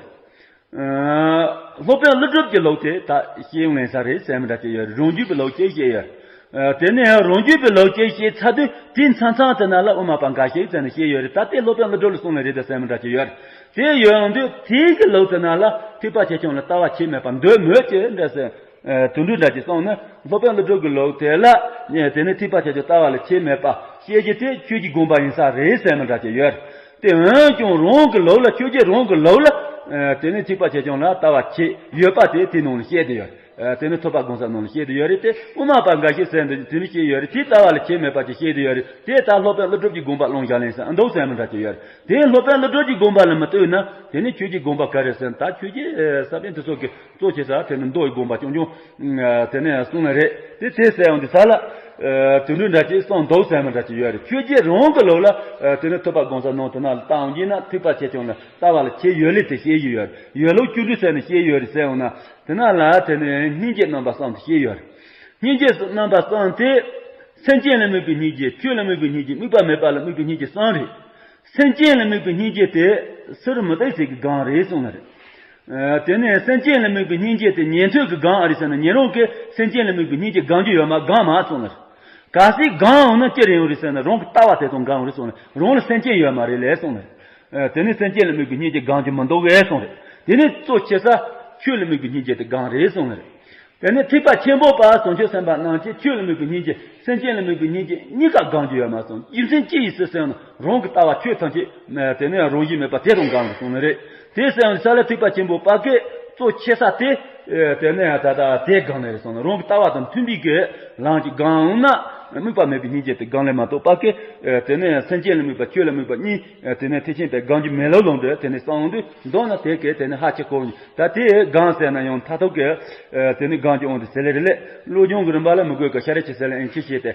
ཨ། སློབ་དཔོན་ཀླུ་སྒྲུབ་ཀྱི་ལུགས་དེ་ད་བཤད་ཡོང་ལེན་ས་རེད་ཟེར་མི་འདྲ་ཅིག་ཡོད་རེད། རང་རྒྱུད་པའི་ལུགས་ཅིག་བཤད་ཡོད་རེད། ཨ། དེ་ནས་རང་རྒྱུད་པའི་ལུགས་ཅིག་བཤད་ཚར་དུས། དེའི་མཚམས་མཚམས་དེ་ན་ལ་དབུ་མ་པ་འགའ་ཞིག་ཟེར་ནས་བཤད་ཡོད་རེད། ད་དེ་སློབ་དཔོན་ཀླུ་སྒྲུབ་ལ་གསུངས་ལེ་རེད་ད་ཟེར་མི་འདྲ་ཅིག་ཡོད་རེད། དེ་ཡོད་འོང་དུས་དེའི་གི་ལུགས་དེ་ན་ལ་ཐེག་པ་ཆེ་ཆུང་ལ་ལྟ་བ་ཁྱད་མེད་པ་འདོད་མོད་ཀྱི་འདྲ་ཟེར། ཨ། དོན་གྲུབ་འདྲ་ཅིག་གསུངས་ནས། སློབ་དཔོན་ཀླུ་སྒྲུབ་ཀྱི་ལུགས་དེ་ལ། ཨ། དེ་ནི་ཐེག་པ་ཆེ་ཆུང་ལྟ་བ་ལ་ཁྱད་མེད་པ་བཤད་རྒྱུ་དེ་ཆོས་ཀྱི་དགོངས་པ་ཡིན་ས་རེད་ཟེར་མི་འདྲ་ཅིག་ཡོད་རེད། དེ་འོན་ཀྱང་རང་གི་ལུགས་ལ། ཆོས་རྗེ་རང་གི་ལུགས་ལ། ཨ། དེ་ནི་ཐེག་པ་ཆེ་ཆུང་ལ་ལྟ་བ་ཁྱད་ཡོད་པ་དེ་དེའི་ནང་ལ་བཤད་དེ་ཡོད་རེད། ཨ། དེ་ནི་ཐུབ་པ་སྒོམ་ས་ནང་ལ་བཤད་དེ་ཡོད་རེད་དེ། དབུ་མ་པ་འགའ་ཞིག་ཟེར་འདི་དེ་ནི་བཤད་ཡོད་རེད། དེ་ལྟ་བ་ལ་ཁྱད་མེད་པ་ཅིག་བཤད་དེ་ཡོད་རེད། དེ་ལྟར་སློབ་དཔོན་ཀླུ་སྒྲུབ་ཀྱི་དགོངས་པ་བླངས་བཞག་ལེན་ས་འདུག་ཟེར་མི་འདྲ་ཅིག་ཡོད་རེད། དེ་སློབ་དཔོན་ཀླུ་སྒྲུབ་ཀྱི་དགོངས་པ་ལ་མི་ལྟོས་ན། དེ་ནི་ཆོས་ཀྱི་དགོངས་པ་ག་རེ་ཟེར་ན། ད་ཆོས་རྗེ་ས་པཎ་དེ་ཚོ་གི་གཙོ་ཆེ་ས་དེ་ནི་མདོ་ཡི་དགོངས་པ་རྐྱང་རྐྱང་དེ་ནས་གསུངས་ནི་རེད། དེ་དེ་ཟེར་ཡོང་དུས་ས་ལ། ཨ། དོན་གྲུབ་འདྲ་ཅིག་གསུངས་འདུག་ཟེར་མི་འདྲ་ཅིག་ཡོད་རེད། ཆོས་རྗེ་རང་གི་ལུགས་ལ། ཨ། དེ་ནི་ཐུབ་པ་སྒོམ་ས་ནང་དེ་ན་ལ་བལྟ་འོང་རྒྱུ་ན། ཐེག་པ་ཆེ་ཆུང་ལ་ལྟ་བ་ལ་ཁྱད་ཡོད་ལེ་དེ་བཤད་ཀྱི་ཡོད་རེད། ཡོད་ལུགས་བཅུ་དྲུག་ཟེར་ནས་བཤད་ཡོད་རེད་ཟེར་ཡོང་ན། དེ་ན་ལ་དེ་ནི་སྙིང་རྗེ་རྣམ་པ་གསུམ་དེ་བཤད་ཡོད་རེད། སྙིང་རྗེ་རྣམ་པ་གསུམ་དེ། སེམས་ཅན་ལ་དམིགས་པའི་སྙིང་རྗེ། ཆོས་ལ་དམིགས་པའི་སྙིང་རྗེ། དམིགས་པ་མེད་པ་ལ་དམིགས་པའི་སྙིང་རྗེ་གསུམ་རེད། སེམས་ཅན་ལ་དམིགས་པའི་སྙིང་རྗེ་དེ་སུ་རུ་མི་བཏུབ་ཟེར་གི་སྒང་རེད་གསུངས་ནི་རེད། ཨ། དེ་ནས་སེམས་ཅན་ལ་དམིགས་པའི་སྙིང་རྗེ་དེ་ཉན་ཐོས་ཀྱི་སྒང་ཨ་རེད་ཟེར་ན། ཉན་རང་གིས་སེམས་ཅན་ལ་དམིགས་པའི་སྙིང་རྗེ་སྒང་རྒྱུ་ཡོད་མ། སྒང་མ་གསུངས་ནི་རེད། གལ་སྲིད་སྒང་འོང་ན་ཅི་རེད་ཡོང་རེད་ཟེར་ན། རང་གི་ལྟ་བ་དེ་དང་འགལ་འོང་རེད་གསུངས་ནི། རང་ལ་སེམས་ཅན་ཡོད་མ་རེད་ལེ་གསུངས་ནི་རེད། ཨ། དེ་ནས་སེམས་ཅན་ལ་དམིགས་པའི་སྙིང་རྗེ་སྒང་རྒྱུ་མི་འདུག་གས་གསུངས་རེད། དེ་ནས་གཙོ་ཆེ་ས་ཆོས་ལ་དམིགས་པའི་སྙིང་རྗེ་དེ་སྒང་རེད་གསུངས་ནི་རེད། དེ་ནས་ཐེག་པ་ཆེན་པོ་པ་བྱང་ཆུབ་སེམས་དཔའ་རྣམས་ཀྱིས་ཆོས་ལ་དམིགས་པའི་སྙིང་རྗེ་སེམས་ཅན་ལ་དམིགས་པའི་སྙིང་རྗེ་གཉིས་ཀ་སྒོམ་རྒྱུ་ཡོད་མ་གསུངས། རྒྱུ་མཚན་ཅི་ཡིན་ཟེར་ཟེར་ན་རང་གི་ལྟ་བ་ཆོས་ཐམས་ཅད་དེ་ནས་རང་བཞིན་མེད་པ་དེ་དང་འགལ་བར་གསུངས་ནི་རེད། དེ་ཟེར་ཡང་ས་ལ་ཐེག་པ་ཆེན་པོ་པ་གི་གཙོ་ཆེ་ས་དེ་དེ་ནས་ད་ལྟ་དེ་སྒོམ་ནི་རེད་གསུངས་ན། རང་གི་ལྟ་བ་དང་མཐུན་པའི་གི་ལམ་གྱི་སྒོམ་ན་དམིགས་པ་མེད་པའི་སྙིང་རྗེ་དེ་སྒོམ་ལས་མ་གཏོགས་པ་གི་དེ་ནས་སེམས་ཅན་ལ་དམིགས་པ་ཆོས་ལ་དམིགས་པ་གཉིས་དེ་ནས་ཐེག་ཆེན་པའི་སྒོམ་རྒྱུ་མེད་ལོ་ལོང་འདྲ་དེ་ནས་གསུངས་དུས་མདོར་ན་དེ་གས་དེ་ནས་ཧ་ཅང་གོ། ད་དེ་སྒོམ་ཟེར་ན་ཡང་མཐར་ཐུག་གི་དེ་ནི་སྒོམ་གྱི་དབང་དུ་ཟེར་ལེ་རེ་ལེ། བློ་སྦྱོང་གི་རིམ་པ་ལ་མི་དགོས་ཀ་ཤ་རེ་ཆེ་ཟེར་ལེ་ཨེ་ཆེ་ཤེས་ཏེ།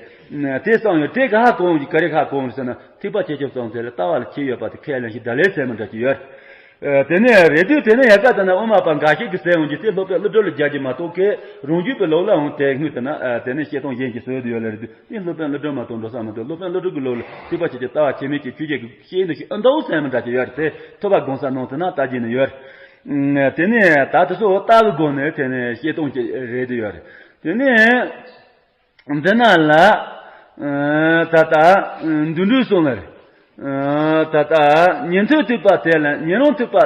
དེ་གསུངས་ཡོད་དེ་ག་ཧ་གོ་འོང་གི་ག་རེ་ཧ་གོ་འོང་ཟེར་ན་ཐེག་པ་ཆེ་ཆུང་གསུམ་དེ་ལ་ལྟ་བ་ལ་ཁྱད་ཡོད་པ་དེ་ཁས་ལེན་ཞིག་ད་ལེ་ཟེར་མི་འདྲ་ཅིག་ཡོད། དེ་ནས་རེ་དུས་དེ་ནས་ཡག་ག་དེ་ན་དབུ་མ་པ་འགའ་ཞིག་གིས་ཟེར་འོང་གི་དེ་སློབ་དཔོན་ཀླུ་སྒྲུབ་ལ་སྦྱར་གྱི་མ་གཏོགས་ཀས་རང་རྒྱུད་པའི་ལུགས་ལ་འོང་དེ་སྔོན་དེ་ན་དེ་ནས་བཤད་སྟངས་གཞན་གྱི་སྲོལ་དུ་ཡོད་ལེ་རེ་དུས་དེ་སློབ་དཔོན་ཀླུ་སྒྲུབ་མ་གཏོགས་འགྲོ་ས་མི་འདུག་སློབ་དཔོན་ཀླུ་སྒྲུབ་ཀྱི་ལུགས་ལ་ཐེག་པ་ཆེ་ཆུང་ལྟ་བ་ཆེ་མེད་ཀྱི་ཆོས་བརྒྱད་ཀྱི་བཤད་འདུག་ཞིག་ཨ་འདུག་ཟེར་མི་འདྲ་ཅིག་ཡོད་རེད། དེ་ཐོས་པ་སྒོམ་ས་ནང་དེ་ན་ལྟ་རྒྱུ་ནི་ཡོད་རེད། དེ་ནས་ད་དེ་ཚོ་ལྟ་བུ་སྒོམ་ནས་དེ་ནས་བཤད་སྟངས་ཀྱི་རེད་དེ་ཡོད་རེད། དེ་ནས་འདི་ན་ལ་ད་ལྟ་འདུན་འདུན་སོང་ལ་རེད། ད་ལྟ་ཉན་ཐོས་ཐེག་པ་དེ་ལ་ཉན་རང་ཐེག་པ་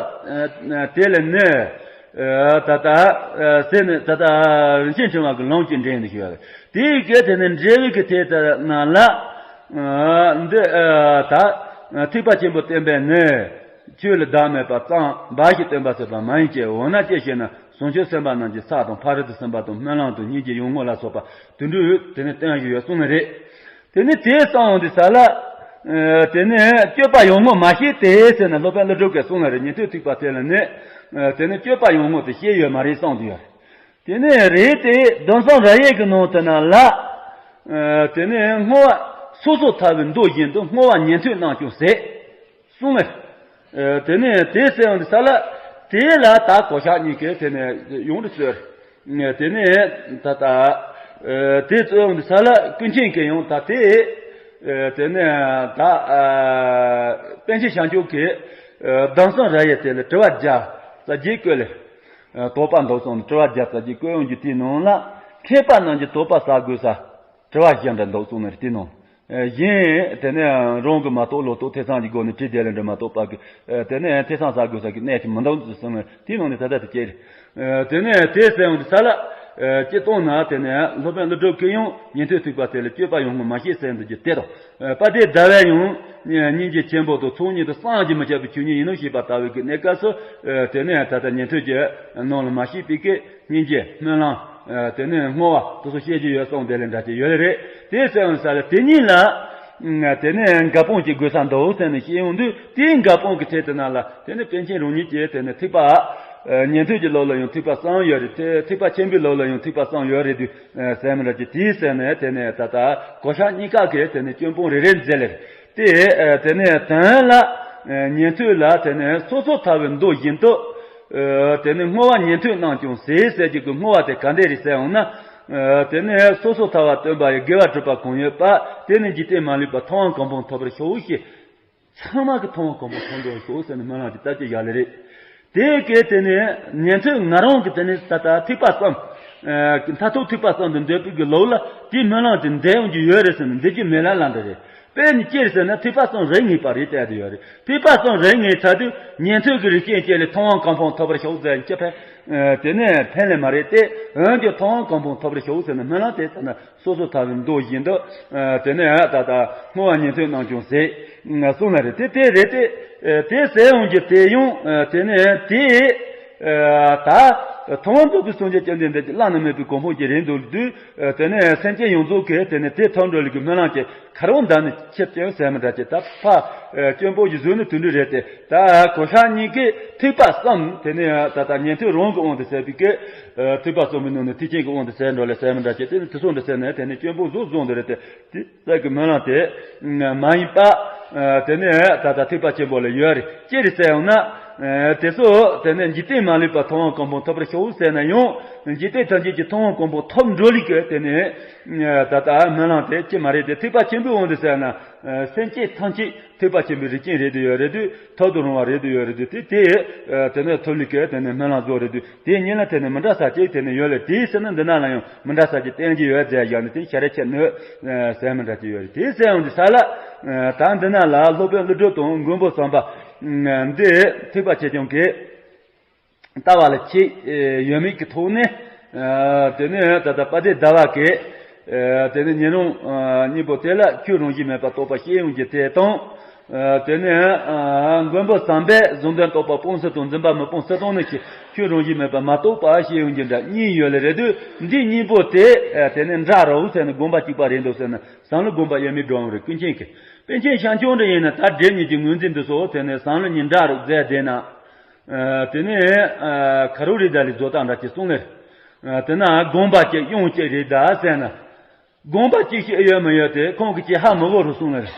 དེ་ལ་ནི་ད་ལྟ་ཟེར་ནས་ད་ལྟ་རིན་ཆེན་ཕྲེང་བ་གི་ལུང་གི་འགྲེལ་འདུག་ཞུ་བ་རེད། དེའི་སྐད་དེ་ནི་འགྲེལ་བའི་གི་ཐད་དེ་ན་ལ་འདི་ད་ཐེག་པ་ཆེན་པོ་བསྟན་པས་ནི། ཆོས་ལ་བདག་མེད་པ་ཙམ་འབའ་ཞིག་སྟོན་པ་ཟེར་བ་མ་ཡིན་ཀྱི། འོ་ན་ཅི་ཞེ་ན། བྱང་ཆུབ་སེམས་དཔའ་རྣམས་ཀྱི་ས་དང་ཕ་རོལ་ཏུ་ཕྱིན་པ་དང་སྨོན་ལམ་དང་སྙིང་རྗེ་ཡོན་སྔོ་ལ་སོགས་པ་དུད་འགྲོས་དེ་ནས་སྟོན་བཞིན་ཡོད་གསུངས་ནི་རེད། དེ་ནས་དེ་གསུངས་འོང་དུས་ས་ལ། དེ་ནས་སྤྱོད་པ་ཡོན་སྔོ་མ་ཤེས་ཏེ་ཟེར་ན་སློབ་དཔོན་ཀླུ་སྒྲུབ་ཀྱིས་གསུངས་ནི་རེད། ཉན་ཐོས་ཐེག་པ་དེ་ལ་ནི། དེ་ནས་སྤྱོད་པ་ཡོན་སྔོ་དེ་ཤེས་ཡོད་མ་རེད་གསུངས་དུ་ཡོད། དེ་ནས་རེད་དེ་སྡོམ་གསུམ་རབ་དབྱེ་གི་ནང་དུ་ན་ལ། དེ་ནས་བསྔོ་བ་སོ་སོར་ཐར་པའི་མདོ་བཞིན་དུ་བསྔོ་བ་ཉན་ཐོས་རྣམས་ཀྱང་ཟད། གསུངས་ནས། དེ་ནས་དེ་ཟེར་ཡོང་དུས་ས་ལ། དེ་ལ་ད་གོ་ཤག་གཉིས་ཀས་དེ་ནས་ཡོང་དུ་ཟེར། དེ་ནས་ད་ལྟ། དེ་ཟེར་ཡོང་དུས་ས་ལ་ཀུན་མཁྱེན་གྱིས་ཡང་ད་དེ། དེ་ནས་ད། པཎ་ཆེན་བྱང་ཆུབ་ཀྱིས། སྡོམ་གསུམ་རབ་དབྱེ་དེ་ལ་དྲི་བ་བརྒྱ་རྩ་བརྒྱད་བཀོད་ལས། དོགས་པ་འདུག་གསུངས་ནས་དྲི་བ་བརྒྱ་རྩ་བརྒྱད་བཀོད་ཡོང་རྒྱུ་དེའི་ནང་ལ། མཁས་པ་རྣམས་ཀྱིས་དོགས་པ་ཟ་དགོས་ས། དྲི་བ་གཞན་འདྲ་འདུག་གསུངས་ནས་དེའི་ནང་། གཞན་དེ་ནས་རང་གི་མ་གཏོགས་ལོག་རྟོག་ཐེ་ཚོམ་གྱི་སྒོ་ནས་བྲིས་བསྡད་ལེ་འདྲ་མ་གཏོགས་པ་གི། དེ་ནས་ཐེ་ཚོམ་ཟ་དགོས་ས་གི་གནས་ཀྱི་མི་འདུག་གསུངས་ནས་དེའི་ནང་ནས་ད་ལྟ་དེ་སྐྱེས། དེ་ནས་དེ་ཟེར་ཡོང་དུས་ས་ལ། སྤྱིར་བཏང་ན་དེ་ནས་སློབ་དཔོན་ཀླུ་སྒྲུབ་ཀྱིས་ཡང་ཉན་ཐོས་ཐེག་པ་དེ་ལ་སྤྱོད་པ་ཡོན་སྔོ་མ་ཤེས་ཟེར་འདུག་རྒྱུ་དེ་དང་། དཔལ་ལྡན་ཟླ་བས་ཡང་། སྙིང་རྗེ་ཆེན་པོ་དང་ཚོགས་གཉིས་དང་བསམ་གྱིས་མི་ཁྱབ་པའི་ཆོས་ཉིད་ཡིན་ནོ་ཞེས་པ་ལྟ་བུའི་གི་གནས་སྐབས་སུ། དེ་ནས་ད་ལྟ་ཉན་ཐོས་ཀྱི་ནང་ལ་མ་ཤེས་པའི་གི་སྙིང་རྗེ་སྨོན་ལམ། དེ་ནས་བསྔོ་བ་དེ་ཚོ་བཤད་ཀྱི་ཡོད་གསུངས་དེ་ལས་འདྲ་ཅིག་ཡོད་ལེ་རེད། དེ་ཟེར་ཡོང་ས་ལ་དེ་གཉིས་ལ། དེ་ནས་འགལ་སྤོང་ཅིག་དགོས་ས་འདུག་ཟེར་ནས་བཤད་ཡོང་དུས་དེའི་འགལ་སྤོང་གི་ཐད་དེ་ན་ལ་དེ་ནས་པཎ་ཆེན་རང་ཉིད་ཀྱིས་དེ་ནས་ཐེག་པ། ཉན་ཐོས་ཀྱི་ལུགས་ལ་ཡང་ཐེག་པ་གསུམ་ཡོད་རེད་དེ་ཐེག་པ་ཆེན་པོའི་ལུགས་ལ་ཡང་ཐེག་པ་གསུམ་ཡོད་རེད་དུས། ཟེར་མི་འདྲ་ཅིག་དེའི་ཟེར་ནས་དེ་ནས་ད་ལྟ་གོ་ཤག་གཉིས་ཀ་གིས་དེ་ནས་སྐྱོན་སྤོང་རེ་རེ་མཛད་ལེ། དེ་དེ་ནས་དོན་ལ་ཉན་ཐོས་ལ་དེ་ནས་སོ་སོར་ཐར་པའི་མདོ་བཞིན་དུ། དེ་ནས་བསྔོ་བ་ཉན་ཐོས་རྣམས་ཀྱང་ཟད་ཟེར་རྒྱུ་གི་བསྔོ་བ་དེ་ག་འདྲས་རེད་ཟེར་འོང་ན། དེ་ནས་སོ་སོར་ཐར་པ་སྟོན་པ་ཡི་དགེ་བ་སྒྲུབ་པ་གང་ཡོད་པ་དེ་ནི་འཇིག་རྟེན་མ་ལུས་པ་ཐུབ་དབང་གོ་འཕང་ཐོབ་པར་ཤོག་ཞེས། ཚང་མ་གི་ཐུབ་དབང་གོ་འཕང་ཐོབ་འགྲོ་ཤོག་ཟེར་ནས་སྨོན་ལམ་གྱི་བཏབ་ཀྱི་ཡ་ལེ་རེད། དེ་གས་དེ་ནས་ཉན་ཐོས་ང་རང་གི་དེ་ནས་ད་ལྟ་ཐེག་པ་གསུམ། མཐར་ཐུག་ཐེག་པ་གསུམ་དུ་འདོད་པའི་གི་ལུགས་ལ་དེའི་སྨོན་ལམ་དེ་འདོན་ཡོང་རྒྱུ་ཡོད་རེད་ཟེར་ནས་འདོད་རྒྱུ་མེད་ལ་ལ་འདྲ་རེད། དཔེ་ནི་ཅི་རེད་ཟེར་ན་ཐེག་པ་གསུམ་རིགས་ངེས་པ་རེད་བསྟན་དུ་ཡོད་རེད། ཐེག་པ་གསུམ་རིགས་ངེས་ཚར་དུས་ཉན་ཐོས་ཀྱི་རིགས་ཅན་བཅས་ལས་ཐུབ་དབང་གོ་འཕང་ཐོབ་པར་ཤོག་ཟེར་ཅི་ཕན། དེ་ནས་ཕན་ལས་མ་རེད་དེ་འོན་ཀྱང་ཐུབ་དབང་གོ་འཕང་ཐོབ་པར་ཤོག་ཟེར་ནས་སྨོན་ལམ་དེ་ད་ནི། སོ་སོར་ཐར་པའི་མདོ་བཞིན་དུ། དེ་ནས་ད་ལྟ་བསྔོ་བ་ཉན་ཐོས་རྣམས་ཀྱང་ཟད། གསུངས་ལ་རེད་དེ་དེ་རེད་དེ། དེ་ཟད་ཡོང་རྒྱུ་དེ་ཡང་དེ་ནས་དེ། ད་ཐུབ་དབང་རྫོགས་པའི་སངས་རྒྱས་བཅོམ་ལྡན་འདས་ཀྱིས་བླ་ན་མེད་པའི་གོ་འཕང་གྱི་རེད་འདུག་དུས། དེ་ནས་སེམས་ཅན་ཡོངས་རྫོགས་ཀྱིས་དེ་ནས་དེ་ཐོབ་འགྲོ་ལུགས་ཀྱི་སྨོན་ལམ་གྱི་ཁ་རོག་འདམ་ནས་ཁྱེར་ཀྱང་ཟད་མི་འདྲ་ཅིག་ད་ཕ། སྐྱོན་པོ་ཞིག་བཟོས་ནས་དུད་འགྲོ་རེད་དེ། ད་གོ་ཤག་གཉིས་ཀས་ཐེག་པ་གསུམ་དེ་ནས་ད་ལྟ་ཉན་ཐོས་རང་གི་དབང་དུ་ཟད་པའི་སྐད། ཐེག་པ་གསུམ་པའི་ནང་ནས་ཐེག་ཆེན་གྱི་དབང་དུ་ཟད་འགྲོ་ལས་ཟད་མི་འདྲ་བྱས་ཏེ་དེ་ཚོ་འདྲ་ཟེར་ནས་དེ་ནས་སྐྱོན་པོ་བཟོ་བཟོ་འདི་རེད་དེ། དེ་ཟད་ཀྱི་སྨོན་ལམ་དེ་མ་ཡིན་པ། དེ་ནས་ད་ལྟ་ཐེག་པ་ཆེན་པོ་ལ་ཡོད་རེད་ཅི་རེད་ཟེར་ཡོང་ན། དེ་ཚོ་དེ་ནས་འཇིག་རྟེན་མ་ལུས་པ་ཐུབ་དབང་གོ་འཕང་ཐོབ་པར་ཤོག་ཟེར་ན་ཡང་། འཇིག་རྟེན་ཐམས་ཅད་ཀྱི་ཐུབ་དབང་གོ་འཕང་ཐོབ་འགྲོ་ལུགས་ཀྱི་དེ་ནས། ད་ལྟ་སྨོན་ལམ་དེ་ཅི་མ་རེད་དེ་ཐེག་པ་ཆེན་པོའི་དབང་དུ་ཟེར་ན། སེམས་ཅན་ཐམས་ཅད་ཐེག་པ་ཆེན་པོའི་རིགས་ཅན་རེད་དུ་ཡོད་རེད་དུས་ཐོབ་ཏུ་རུང་བ་རེད་དུ་ཡོད་རེད་དུས་དེ་དེ་དེ་ནས་ཐོབ་ལུགས་ཀྱི་དེ་ནས་སྨོན་ལམ་རྫོགས་རེད་དུས་དེ་གཉིས་ལ་དེ་ནས་མི་འདྲ་ས་ཅིག་དེ་ནས་ཡོད་ལ་དེའི་ཕྱིར་ན་འདི་ན་ལ་ཡང་མི་འདྲ་ས་ཅིག་བསྟན་གྱི་ཡོད་ཟེར་བཞག་ནས་དེ་ཤ་རེ་ཆེ་ནོས་ཟེར་མི་འདྲ་ཅིག་ཡོད་རེད་དེ་ཟེར་ཡོང་དུས་ས་ལ་ད་འདི་ན་ལ་སློབ་དཔོན་ཀླུ་སྒྲུབ་དང་མགོན་པོ་བྱམས་པ་འདི་ཐེག་པ་ཆེ་ཆུང་གི་ལྟ་བ་ལ་ཆེས་ཡོད་མེད་ཀྱི་ཐོག་ནས། ཨ། དེ་ནས་ད་ལྟ་དཔལ་ལྡན་ཟླ་བ་གིས། ཨ། དེ་ནས་ཉན་རང་། ཨ། གཉིས་པོ་དེ་ལ་ཁྱོད་རང་བཞིན་མེད་པར་རྟོགས་པ་ཤེས་ཡོན་གྱི་དེ་དང་། ཨ། དེ་ནས། ཨ། མགོན་པོ་བྱམས་པས་གཟུང་འཛིན་རྟོག་པ་སྤངས་ཚུལ་དང་འཛིན་པ་མི་སྤོང་ཚུལ་དང་ནི་ཁྱོད་རང་བཞིན་མེད་པར་མ་རྟོགས་པ་ཤེས་ཡོན་གྱི་འདྲ་གཉིས་ཡོད་ལེ་རེད་དུས། འདི་གཉིས་པོ་དེ། ཨ། དེ་ནས་འདྲ་རོ་ཟེར་ནས་དགོངས་པ་གཅིག་པ་རེད་འདུག་ཟེར་ན། བསམ་བློ་དགོངས་པ་དབྱེར་མེད་འགྲོ་འོང་རེད། ཀུན་མཁྱེན་གྱིས། པཎ་ཆེན་ཤཱཀྱ་གྲུབ་ཡིན་ན་ད་སྒྲིབ་གཉིས་ཀྱི་ངོས་འཛིན་འདི་སོགས་དེ་ནས་བསམ་བློ་གཉིས་འདྲ་རུ་མཛད་བསྡད་ན། ཨ། དེ་ནས། ཨ། ཁ་རུ་རི་ད་ལི་བཟོ་སྟངས་འདྲ་ཅིག་གསུངས་ནས། ཨ། དེ་ན་དགོངས་པ་གཅིག་དབྱངས་གཅིག་རེད་ད་ཟེར་ན། དགོངས་པ་གཅིག་ཤེས་ཡོད་མི་ཡོད་དེ་ཁོང་གིས་ཅི་ཧ་མི་གོ་རུ་གསུངས་ནས།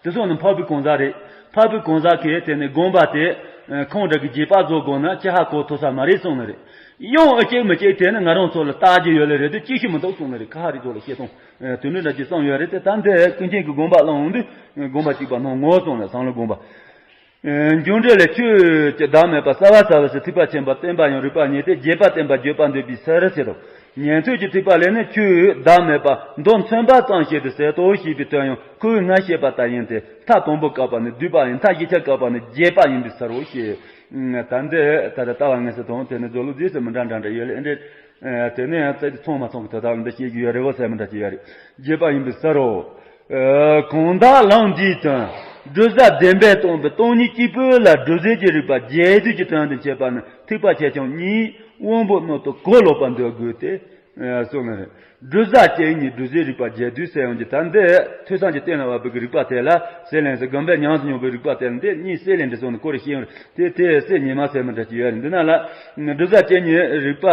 དེ་སོགས་ནི་འཕགས་པའི་གང་ཟག་རེད། འཕགས་པའི་གང་ཟག་གིས་དེ་ནས་དགོངས་པ་དེ། ཨ། ཁོང་འདྲ་གི་རྗེས་དཔག་བཟོ་དགོས་ན་ཅི་ཧ་གོ་ཐུབ་ས་མ་རེད་གསུངས་ནི་རེད། དབྱངས་ཨ་གཅིག་མི་གཅིག་དེ་ནི་ང་རང་ཚོ་ལ་བལྟ་རྒྱུ་ཡོད་ལེ་རེད་དུས་གཅིག་ཤེས་མི་འདུག་གསུངས་ནི་རེད། ཁ་ཧ་རི་ཚོ་ལ་བཤད་སྟངས། ཨ། དོན་འདྲ་ཅིག་གསུངས་ཡོད་རེད་དེ། ད་འདི་ཀུན་མཁྱེན་གྱི་དགོངས་པ་བླངས་འོང་དུས་དགོངས་པ་གཅིག་པ་སྣང་ངོ་གསུངས་ནས་བསམ་བློ་དགོངས་པ། ཨ། འབྱུང་འགྲོ་ལས་ཆོས་ཀྱི་བདག་མེད་པ། རྩ་བ་རྩ་བ་ཞིག་ཐེག་པ་ཆེན་པོ་བསྟན་པ་ཡང་རིགས་པ་གཉིས་ཏེ། རྒྱས་པ་བསྟན་པ་བརྗོད་པ་འདོད་པའི་ཕྱིར་ཟེར་རོ། ཉན་ཐོས་ཀྱི་ཐེག་པ་ལས་ནི་ཆོས་བདག་མེད་པ་མདོ་མཚོན་པ་ཙམ་བཤད་དུ་ཟད་དོ་ཞེས་པའི་དོན་ཡང་ཁོ་བོས་སྔར་བཤད་པ་ལྟར་ཡིན་ཏེ། མཐའ་དང་པོ་བཀག་པ་ནི་བསྡུས་པ་ཡིན། མཐའ་བཞི་ཆ་བཀག་པ་ནི་རྒྱས་པ་ཡིན་པའི་ཕྱིར་རོ་ཞེས། ད་འདི་ད་ལྟ་ལྟ་བ་དངོས་གསལ་དང་དེ་ནི་མཛོད་ལུགས་རྗེས་སུ་མི་འདྲ་འདྲ་འདྲ་ཡོད་ལ། ཨེ་འདྲ། དེ་ནས་ཡང་ཚེ་འདི་ཚང་མ་ཚང་གི་དོ་དམ་འདི་བྱེད་རྒྱུ་ཡོད་རེད་བོ་ཟེར་མི་འདྲ་ཅིག་ཡོད་རེད། རྒྱས་པ་ཡིན་པའི་ཕྱིར་རོ། ཨ། གང་དག་ལམ་འདིའི་དོན་བགྲོད་བྱ་བདེན་པས་སྟོང་པའི་སྟོང་ཉིད་གཅིག་པུ་ལ་སྒྲུབ་བྱེད་ཀྱི་རིགས་པ་རྒྱས་བསྡུས་ཀྱི་དོན་དུ་འཆད་པ་ནི་ཐེག་པ་ཆེ་ཆུང་གཉིས་དབང་པོ་རྣོ་རྟུལ་གོ་ལོག་པར་འདོད་དགོས་ཏེ། ཨ། གསུངས་ནི་རེད། བགྲོད་བྱ་བཅས་གཉིས་སྒྲུབ་བྱེད་རིགས་པ་རྒྱས་བསྡུས་ཟེར་ཡོང་གི། ད་འདི་ཐོས་བསམ་གྱི་རྟེན་ལ་བབ་པའི་རིགས་པ་དེ་ལ་སྲེད་ལེན་ཟེར། སྒོམ་པས་ཉམས་སུ་མྱོང་བའི་རིགས་པ་དེ་ལ་འདི་གཉིས་སྲེད་ལེན་འདི་སོགས་ནི་སྐོར་ཞིག་ཡོད་རེད་དེ། དེ་སྲེད་ཉི་མ་ཟེར་མི་འདྲ་ཅིག་ཡོད་རེད། འདི་ན་ལ་བགྲོད་བྱ་བཅས་གཉིས་རིགས་པ།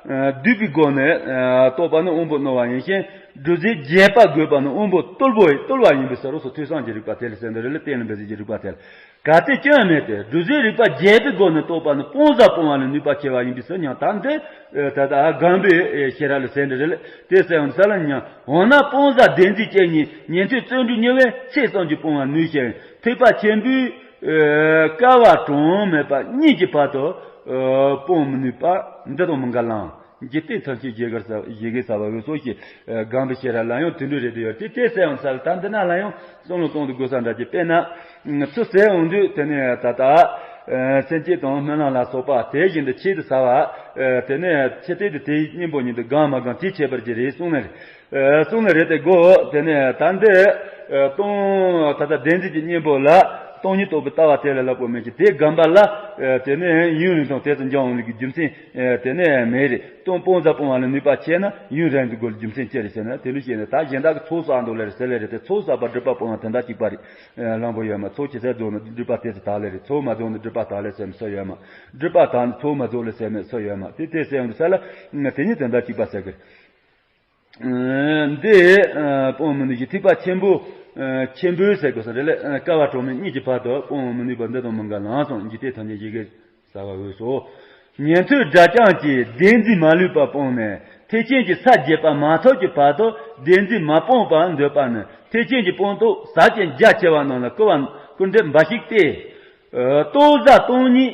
ཨ། བསྡུས་པའི་སྒོ་ནས། ཨ། རྟོགས་པ་ནི་དབང་པོ་རྣོ་བ་ཡིན་ཞིང་། སྒྲུབ་བྱེད་རྒྱས་པ་དགོས་པ་ནི་དབང་པོ་རྟུལ་པོ་ཡི་རྟུལ་བ་ཡིན་པའི་ཕྱིར་རོ་སོགས་ཐོས་བསམ་གྱི་རིགས་པ་དེ་ལ་ཟེར་འདི་རེད་ལ། རྟེན་ལ་འབད་བྱེད་ཀྱི་རིགས་པ་དེ་ལ། གལ་ཏེ་སྐྱོན་མེད་དེ། སྒྲུབ་བྱེད་རིགས་པ་རྒྱས་པའི་སྒོ་ནས་རྟོགས་པ་ནི་སྤོང་བྱ་སྤོང་བ་ལ་ནུས་པ་ཆེ་བ་ཡིན་པའི་ཕྱིར་སྙམ། ད་འདི་ད་ལྟ་སྒོམ་པའི་ཤེས་རབ་ལ་ཟེར་འདི་རེད་ལ། དེ་ཟེར་ཡང་ས་ལ་སྙམ། འོ་ན་སྤོང་བྱ་བདེན་འཛིན་བཅས་གཉིས་ཉན་ཐོས་བརྩོན་འགྲུས་གཉིས་པོས་ཚད་ཙམ་གྱིས་སྤོང་བར་ནུས་ཤིང་། ཐེག་པ་ཆེན་པོའི་སྐལ་བ་གྲངས་མེད་པ་གཉིས་ཀྱི་བར་དུ་སྤོང་མི་ནུས་པ་འདི་དང་མི་འགལ་ལམ། འཇིག་རྟེན་ཐམས་ཅད་ཞེས་གར་ས་ཞེས་གི་ས་བ་འོས་སོ་ཞེས། སྒོམ་པའི་ཤེས་རབ་ལ་ཡང་དེ་འདྲ་རེད་དེ་ཡོད་དེ། དེ་ཟེར་ཡང་ས་ལ་ད་འདི་ན་ལ་ཡང་བསམ་བློ་གཏོང་དུ་དགོས་ས་འདྲ་ཅིག་དཔེར་ན། ཚུར་ཟེར་འོང་དུས་དེ་ནས་ད་ལྟ་སེམས་བསྐྱེད་དང་སྨོན་ལམ་ལ་སོགས་པ་དེ་བཞིན་དུ་ཆེད་དུ་ཟ་བ། དེ་ནས་ཆེད་དུ་དེའི་གཉེན་པོ་ཉིད་དུ་གང་མ་གང་དེ་ཆད་པར་གྱི་རེད་གསུངས་ནས། གསུངས་ནས་རེད་དེ་གོ། དེ་ནས་ད་འདི་སྟོང་ད་ལྟ་བདེན་འཛིན་གྱི་གཉེན་པོ་ལ་སྟོང་ཉིད་རྟོགས་པའི་ལྟ་བ་དེ་ལ་ལབ་པོ་མེད་ཀྱི་དེ་སྒོམ་པ་ལ། དེ་ནས་ཡུན་རིང་ཐུང་དེ་ཚོ་འབྱུང་འོང་ལུགས་ཀྱི་རྒྱུ་མཚན་དེ་ནས་མེད་རེད། སྟོང་སྤོང་བྱ་སྤོང་བ་ལ་ནུས་པ་ཆེ་ན་ཡུན་རིང་དུ་དགོས་རྒྱུ་མཚན་ཅི་རེད་ཟེར་ན། དེ་འདྲ་བྱས་ནས་ད་གཞན་དག་གི་ཚོགས་བསགས་འདུག་ལེ་རེད་ཟེར་ལེ་རེད་དེ། ཚོགས་བསགས་པ་སྒྲིབ་པ་སྤོང་བ་དོན་དག་གཅིག་པ་རེད། བླང་དོར་ཡོད་མ། ཚོགས་ཇི་སྲིད་རྫོགས་ན་སྒྲིབ་པ་དེ་ཚོ་དག་ལེ་རེད། ཚོགས་མ་རྫོགས་ན་སྒྲིབ་པ་དག་ལེ་ཟེར་མི་སུ་ཡོད་མ། སྒྲིབ་པ་དག་ཚོགས་མ་རྫོགས་ལེ་ཟེར་མི་སུ་ཡོད་མ། དེ་དེ་ཟེར་ཡོང་དུས་ས་ལ་དེ་གཉིས་དོན་དག་གཅིག་པ་ཟེར་གི་རེད། འདི་སྤོང་མི་ནུས་ཀྱི་ཐེག་པ་ཆེན་པོ། ཆེན་པོའི་ཟེར་དགོས་ས་རེད་ལ། སྐལ་བ་གྲངས་མེད་གཉིས་ཀྱི་བར་དུ་སྤོང་མི་ནུས་པ་འདི་དང་མི་འགལ་ལམ་གསུངས། འཇིག་རྟེན་ཐམས་ཅད་ཞེས་གི་ས་བ་འོས་སོ། ཉན་ཐོས་སྒྲ་རྐྱང་གིས་བདེན་འཛིན་མ་ལུས་པ་སྤངས་ནས་ཐེག་ཆེན་གྱི་ས་བརྒྱད་པ་མ་ཐོབ་ཀྱི་བར་དུ་བདེན་འཛིན་མ་སྤངས་པར་འདོད་པ་ནི་ཐེག་ཆེན་གྱི་སྤངས་རྟོགས་ཟབ་ཅིང་རྒྱ་ཆེ་བ་རྣམས་ལ་སྐུར་བ་སྐུར་འདེབས་འབའ་ཞིག་སྟེ། རྟོགས་ཟབ་སྟོང་ཉིད་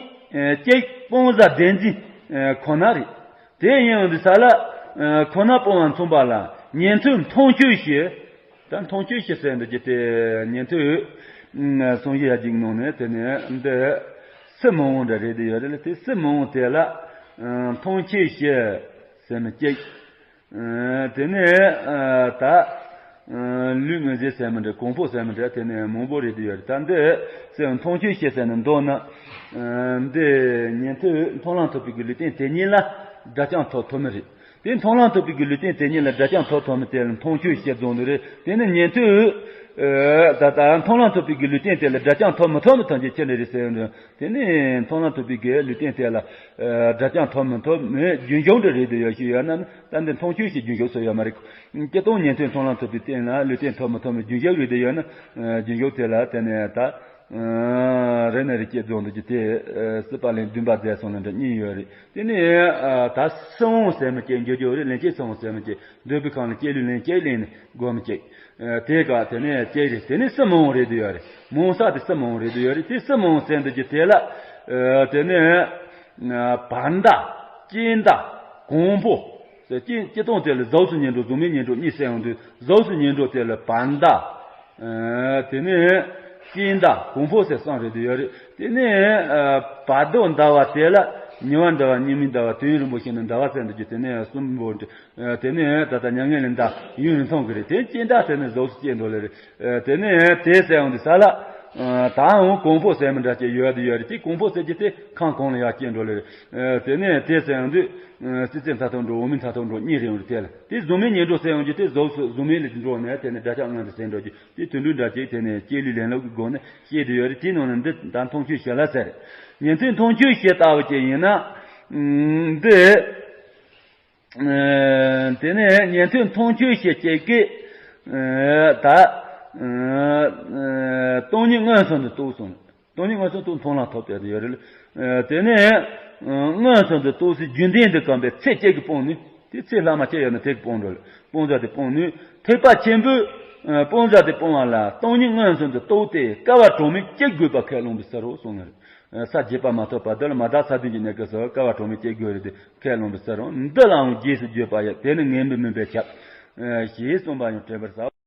གཅིག་སྤོང་ཟབ་བདེན་འཛིན་ཁོ་ན་རེད། དེ་ཡིན་ཡང་འདི་ས་ལ་ཁོ་ན་སྤོང་བ་མཚུངས་པ་ལ་ཉན་ཐོས་མཐོང་ཆོས་ཞེས། ད་མཐོང་ཆོས་ཞེས་ཟེར་འདི་ཀྱི་དེ་ཉན་ཐོས་གསུང་བཤད་ཡ་གཅིག་ནང་ནས་དེ་ནས་འདི་སུ་མི་འོང་འདྲ་རེད་དེ་ཡོད་རེད་ལ། དེ་སུ་མི་འོང་དེ་ལ་མཐོང་ཆོས་ཞེས་ཟེར་མི་གཅིག་དེ་ནས་ད་ལུས་ངོས་འཛིན་ཟེར་མི་འདྲ། གོང་འཕོ་ཟེར་མི་འདྲ། དེ་ནས་མང་པོ་རེད་དེ་ཡོད་རེད། ད་འདི་སུ་མཐོང་ཆོས་ཞེས་ཟེར་ནས་འདོགས་ན། འདི་ཉན་ཐོས་མཐོང་ལམ་ཐོབ་པའི་གི་ལུས་རྟེན་དེ་ཉིད་ལ་སྒྲ་རྐྱང་ཐོབ་ཐུབ་མི་རེད། དེ་མཐོང་ལམ་ཐོབ་པའི་གི་ལུས་རྟེན་དེ་ཉིད་ལ་སྒྲ་རྐྱང་ཐོབ་ཐུབ་མི་དེ་ལ་མཐོང་ཆོས་ཞེས་རྫོགས་འདུག་རེད། དེ་ནི་ཉན་ཐོས། ད་ལྟ་མཐོང་ལམ་ཐོབ་པའི་གི་ལུས་རྟེན་དེ་ལ་སྒྲ་རྐྱང་ཐོབ་མི་ཐོབ་མི་ཐམས་ཅད་ཅི་འདྲ་རེད་ཟེར་ན། དེ་ནི་མཐོང་ལམ་ཐོབ་པའི་གི་ལུས་རྟེན་དེ་ལ་སྒྲ་རྐྱང་ཐོབ་མི་ཐོབ་མི་རྒྱུན་ཞུགས་འདྲ་རེད་དེ་ཡོད་ཞུས་ཡོད་ན། ད་འདི་མཐོང་ཆོས་ཞེས་རྒྱུན་ཞུགས་སུ་ཡོད་མ་རེད། སྤྱིར་བཏང་ཉན་ཐོས་མཐོང་ལམ་ཐོབ་པའི་རྟེན་ལ་ལུས་རྟེན་ཐོབ་མི་ཐོབ་མི་རྒྱུན་ཞུགས་རེད་དེ་ཡོད་ན། རྒྱུན་ཞུགས་དེ་ལ་དེ་ནས་ད། རེ་ནས་རེ་སྐྱེས་རྫོགས་འདུག་ཀྱི་དེ། སྲིད་པ་ལན་བདུན་པ་མཛད་སོང་ལ་འདྲ་གཉིས་ཡོད་རེད། དེ་ནས་ད་སུ་འོང་ཟེར་མི་སྐྱེ་འགྱུར་རྒྱུ་རེད། ལན་སྐྱེས་སུ་འོང་ཟེར་མི་སྐྱེ། འདོད་པའི་ཁམས་ལ་སྐྱེས་ལུས་ལེན་སྐྱེས་ལེན་ནས་སྒོམ་སྐྱེ། དེ་ག་དེ་ནས་སྐྱེས་རེད། དེ་ནས་སུ་མི་འོང་རེད་དུ་ཡོད་རེད། མང་ས་དེ་སུ་མི་འོང་རེད་དུ་ཡོད་རེད། དེ་སུ་མི་འོང་ཟེར་འདུག་ཀྱི་དེ་ལ། དེ་ནས་བར་མདའ། སྐྱེས་མདའ། གོང་འཕོ། ཟེར་སྤྱི་སྤྱི་སྟངས་དེ་ལ་གཟུགས་སུ་ཉེར་འགྲོ་གཟུགས་མེད་ཉེར་འགྲོ་གཉིས་ཟེར་ཡོང་དུས། གཟུགས་སུ་ཉེར་འགྲོ་དེ་ལ་བར་མདའ། དེ་ནས་སྐྱེས་མདའ་གོང་འཕོ་ཟེར་གསུམ་རེད་དུ་ཡོད་རེད། དེ་ནས་བར་དོ་འདའ་བ་དེ་ལ། ཉི་མ་འདྲ་བ་ཉི་མའི་འདྲ་བ་དུས་ཡུན་རིང་པོ་ཞིག་ན་འདྲ་བ་ཟེར་འདུག་རྒྱུ་དེ་ནས་གསུམ་པོ་འདྲ། དེ་ནས་ད་ལྟ་མྱ་ངན་ལས་འདའ་ཡུན་རིང་ཐུང་གི་རེད། དེ་སྐྱེ་འདྲ་ཟེར་ནས་གཟུགས་སུ་སྐྱེ་འགྲོ་ལེ་རེད། དེ་ནས་དེ་ཟེར་ཡོང་དུས་ས་ལ། ད་འོང་གོང་འཕོ་ཟེར་མི་འདྲ་ཅིག་ཡོད་དུ་ཡོད་རེད། དེ་གོང་འཕོ་ཟེར་གྱི་དེ་ཁམས་གོང་ལ་ཡར་སྐྱེ་འགྲོ་ལེ་རེད། དེ་ནས་དེ་ཟེར་ཡོང་དུས། སྲིད་རྩེ་མཐའ་ཐུག་འགྲོ་འོག་མིན་མཐའ་ཐུག་འགྲོ་གཉིས་རེད་ཡོང་རེད། དེ་ལ་དེ་གཟུགས་མེད་ཉེར་འགྲོ་ཟེར་ཡོང་རྒྱུ་དེ་གཟུགས་སུ་གཟུགས་མེད་ལ་འགྲོ་ནས་དེ་ནས་དགྲ་ལྕག་ངན་དུ་ཟེར་འགྲོ་རྒྱུ་དེ་དུད་འགྲོའི་འདྲ་ཅིག་དེ་ནས་སྐྱེ་ལུས་ལེན་ལུགས་ཀྱི་སྒོ་ནས་སྐྱེ་དུ་ཡོད་རེད། དེའི་ནང་ནས་འདི་ད་མཐོང་ཆོས་བཤད་ལ་ཟེར། ཉན་ཐོས་མཐོང་ཆོས་བཤད་ལྟ་བུ་ཅིག་ཡིན་ན། འདི། དེ་ནས་ཉན་ཐོས་མཐོང་ཆོས་བཤད་ཅིག་གིས། ད། སྟོང་ཉིད་མངོན་སུམ་དུ་རྟོགས་སོང་། སྟོང་ཉིད་མངོན་སུམ་རྟོགས་མཐོང་ལམ་ཐོབ་སྟེ་ཡོད་རེད། དེ་ནས། མངོན་སུམ་དུ་རྟོགས་སའི་རྒྱུ་མཚན་འདི་གང་པའི་ཚེ་གཅིག་གིས་སྤོང་ནུས། དེ་ཚེ་ལྷག་མ་ཅི་ཡོད་ན་དེ་གིས་སྤོང་འགྲོ་ལ་སྤོང་བྱ་དེ་སྤོང་ནུས། ཐེག་པ་ཆེན་པོའི་སྤོང་བྱ་དེ་སྤོང་བ་ལ་སྟོང་ཉིད་མངོན་སུམ་དུ་རྟོགས་ཏེ་བསྐལ་བ་གྲངས་མེད་གཅིག་དགོས་པ་ཁས་བླངས་པའི་ཕྱིར་རོ་གསུངས་ནས། ས་བརྒྱད་པ་མ་ཐོབ་བར་དུ་ལ་མ་དག་ས་བདུན་གྱི་གནས་སྐབས་སུ་བསྐལ་བ་གྲངས་མེད་གཅིག་དགོས་རེད་དེ་ཁས་བླངས་པའི་ཕྱིར་རོ། འདི་ལའང་རྗེས་སུ་བརྗོད་པ་ཡང་དེ་ནི་ངེས་པའི་མིན་པས་ཁྱབ། ཞེས་གསུངས་པ་ཡང་དྲན་པར་བྱའོ།